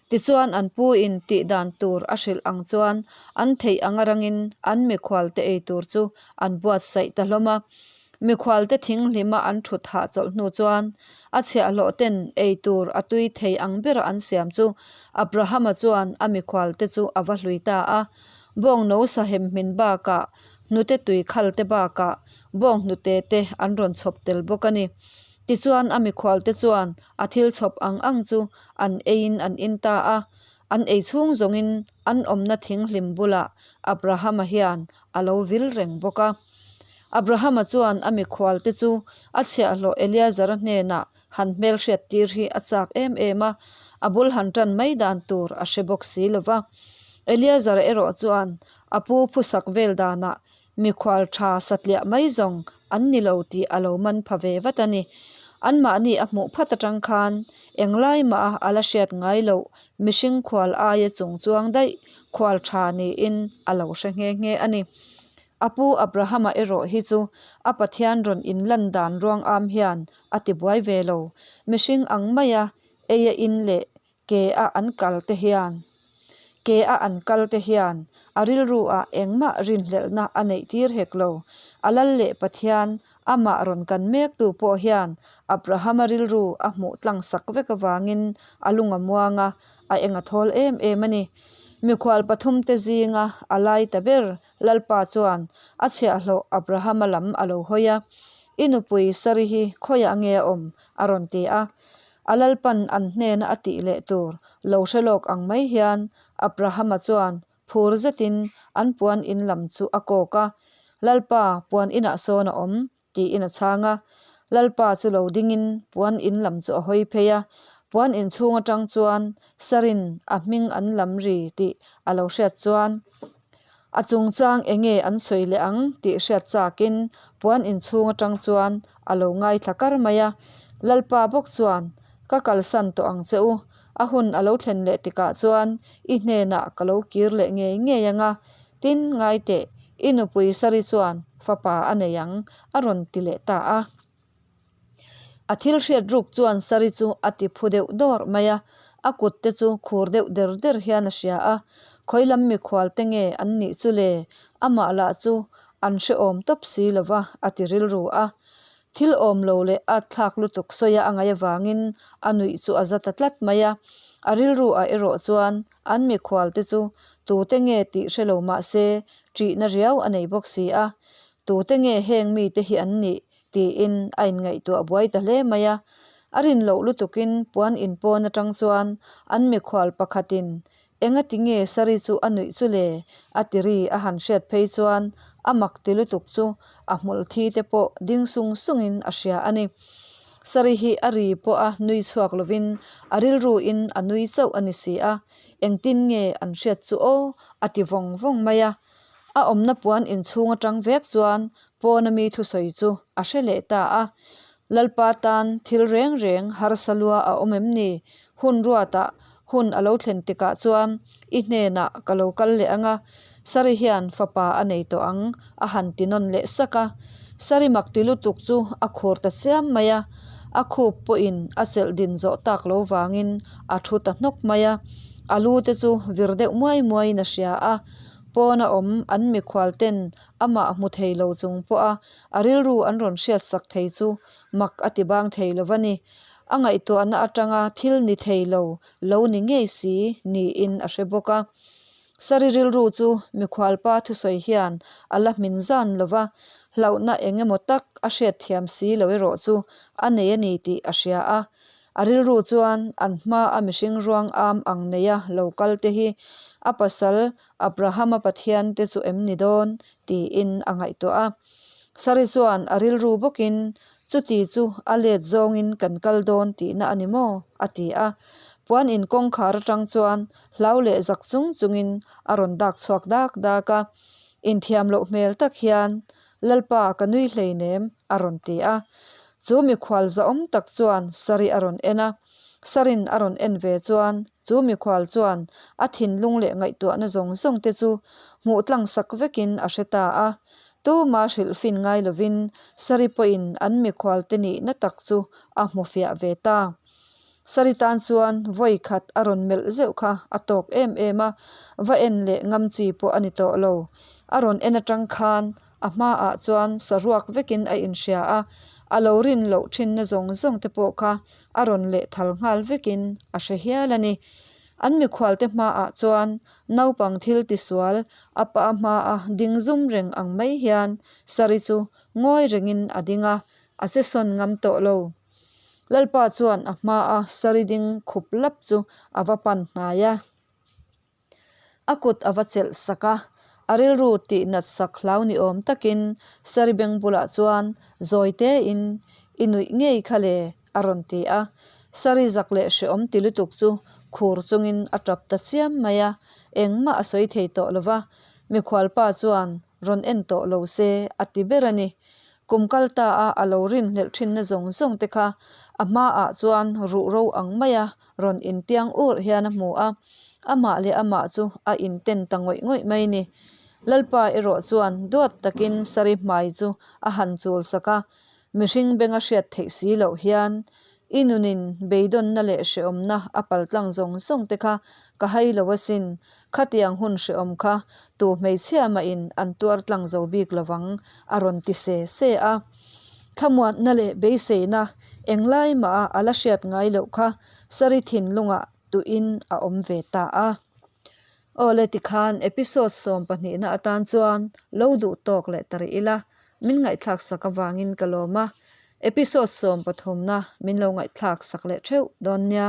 Tichuan an pu in tih dan tur a hrilh ang chuan an theih ang arangin an mikhual te ei tur chu an buatsaih ta hlawm a. Mikhual te thinghlima an thut hahchawlh hnu chuan a chhiahhlawh ten ei tur a tui thei ang bera an siam chu Abrahama chuan a mikhual te chu a va hlui ta a. Bawng no sahem hmin bakah hnute tui khal te bakah bawng hnute te an rawn chhawp tel bawk a ni. Tichuan a mikhual te chuan a thil chhawp ang ang chu an eiin an in ta a. An ei chhung zawngin an awmna thinghlim bulah Abrahama hian a lo vil reng bawk a. Abrahama chuan a mikhualte chu a chhiahhlawh Eleazara hnenah han hmelhriat tir hi a chak em em a, a bul han tan mai dan tur a hre bawk si lo va. Eleazara erawh chuan a pu phusak vel danah mikhual tha satliah mai zawng an ni lo tih a lo man pha ve vat a ni. Anmahni a hmuh phat atang khan englai mah a la hriat ngai loh mihring khual aia chung chuang daih khual tha niin a lo hre nghe nghe a ni. A pu Abrahama erawh hi chu a Pathian rawn inlan dan ruang am hian a ti buai ve lo. Mihring ang maia ei a in leh ke a an kal te hian ke a an kal te hian a rilru ah engmah rinhlelhna a neih tir hek lo. A lal leh Pathian amah rawn kan mek tu pawh hian Abrahama rilru a hmuh tlang sak vek avangin a lung a muang a, a eng a thawl em em a ni. Mikhual pathumte zinga a lai ta ber Lalpa chuan a chhiahhlawh Abrahama lam a lo hawi a, I nupui Sari hi khawiah nge a awm? a rawn ti a. A Lalpan an hnena a tih leh tur lo hre lawk ang mai hian Abrahama chuan phur zetin an puan in lam chu a kawk a, Lalpa, puan inah sawn a awm, tiin a chhang a. Lalpa chu lo dingin puan in lam chu a hawi phei a, puan in chhung atang chuan Sarin a hming an lam ri tih a lo hriat chuan a chungchang enge an sawi leh ang tih hriat chakin puan in chhung atang chuan a lo ngaithla kar mai a. Lalpa bawk chuan, Ka kalsan tawh ang che u, a hun a lo thlen leh tikah chuan i hnenah ka lo kir leh ngei ngei ang a, Tin, ngai teh, i nupui Sari chuan fapa a nei ang, a rawn ti leh ta a. A thil hriat ruk chuan Sari chu a ti phu deuh dawr mai a, a kut te chu khur deuh der der hian a hria a. Khawi lam mikhual te nge an nih chu le? Amah lah chu an hrehawm tawp si lo va, a ti rilru a. Thil awm lo leh a thlak lutuk sawi a ngaih avangin a nuih chu a za ta tlat mai a. A rilru ah erawh chuan An mikhual te chu tute nge tih hre lo mah se ṭihna riau a nei bawk si a, tute nge heng mite hi an nih tiin a inngaihtuah buai ta hle mai a. A rin loh lutukin puan inpawn aṭang chuan an mikhual pakhatin engati nge Sari chu a nuih chu le a ti ri a han hriat phei chuan a mak ti lutuk chu a hmul thi te pawh ding sung sungin a hria a ni. Sari hi a ri pawh a nui chhuak lovin a rilruin a nui chauh a ni si a, engtin nge an hriat chu aw a ti vawng vawng mai a. A awmna puan inchhung atang vek chuan pawna mi thusawi chu a hre leh ta a. Lalpa tan thil reng reng harsa lua a awm em ni? Hun ruatah hun a lo thlen tikah chuan i hnenah ka lo kal leh ang a, Sari hian fapa a nei tawh ang a han ti nawn leh sak a. Sari mak ti lutuk chu a khur ta chiam mai a, a khup pawhin a chelh din zawh tak lo vangin a thu ta hnawk mai a. A lu te chu vir deuh muai muaiin a hria a, pawna awm an mikhual ten amah hmu thei lo chung pawha a rilru an rawn hriat sak thei chu mak a ti bang thei lo va ni. A ngaihtuahna atanga thil ni thei lo lo ni ngei si niin a hre bawk a. Sari rilru chu mikhualpa thusawi hian a la hmin zan lo va, hlauhna eng emaw tak a hriatthiam si lo erawh chu a nei a ni tih a hria a. A rilru chuan an hma a mihring ruang am ang neia lo kal te hi a pasal Abrahama Pathian te chu em ni dawn tiin a ngaihtuah a. Sari chuan a rilru bawkin Chuti chu a let zawngin kan kal dawn tihna a ni maw? a ti a. Puan in kawngkhar atang chuan hlau leh zak chung chungin a rawn dak chhuak dak dak a. Inthiam loh hmel tak hian, Lalpa ka nui hleinem a rawn ti a. Chu mikhual zahawm tak chuan Sari a rawn en a. Sarin a rawn en ve chuan chu mikhual chuan a thinlung leh ngaihtuahna zawng zawng te chu hmuh tlang sak vekin a hre ta a. Tuma hrilh fin ngai lovin Sari pawhin an mikhual te nihna tak chu a hmu fiah ve ta. Sari tan chuan vawi khat a rawn melh zeuh kha a tawk em em a, va en leh ngam chi pawh a ni tawh lo. A rawn en atang khan a hmaah chuan saruak vekin a inhria a, a lo rin loh thinna zawng zawng te pawh kha a rawn leh thal nghal vekin a hre hial a ni. An mikhualte hmaah chuan naupang thil tisual a pa hmaa ding zum reng ang mai hian Sari chu ngawi rengin a ding a, a che sawn ngam tawh lo. Lalpa chuan a hmaa Sari ding khup lap chu a va pan hnai a. A kut a va chelh sak a, a rilru tih nat sak hlau ni awm takin Sari beng bulah chuan zawi tein i nuih ngei kha le a rawn ti a. Sari zak leh hreawm ti lutuk chu khur chungin a tap ta chiam mai a, engmah a sawi thei tawh lo va, mikhualpa chuan rawn en tawh lo se a ti ber a ni. Kum kal ta a a lo rinhlelh thinna zawng zawng te kha a hmaah chuan ruhro ang maia rawn intiang ur hian a hmu a, amah leh amah chu a inten ta ngawih ngawih mai ni. Lalpa erawh chuan duat takin Sari hmai chu a han chul sak a, mihring benga hriat theih si loh hian I nunin beidawnna leh hrehawmna a paltlang zawng zawng te kha ka hai lo asin, khatiang hun hrehawm kha tu hmeichhia mahin an tuar tlang zo bik lovang a rawn ti se se a. Thlamuanna leh beiseina englai mah a la hriat ngai loh kha Sari thinlungah tuin a awm ve ta a. Awle tikhan episode 12 na atan chuan lo duh tawk leh ta rih ila, min ngaihthlak sak avangin ka lawm a, episode 13 na min lo ngaihthlak sak leh theuh dawn nia.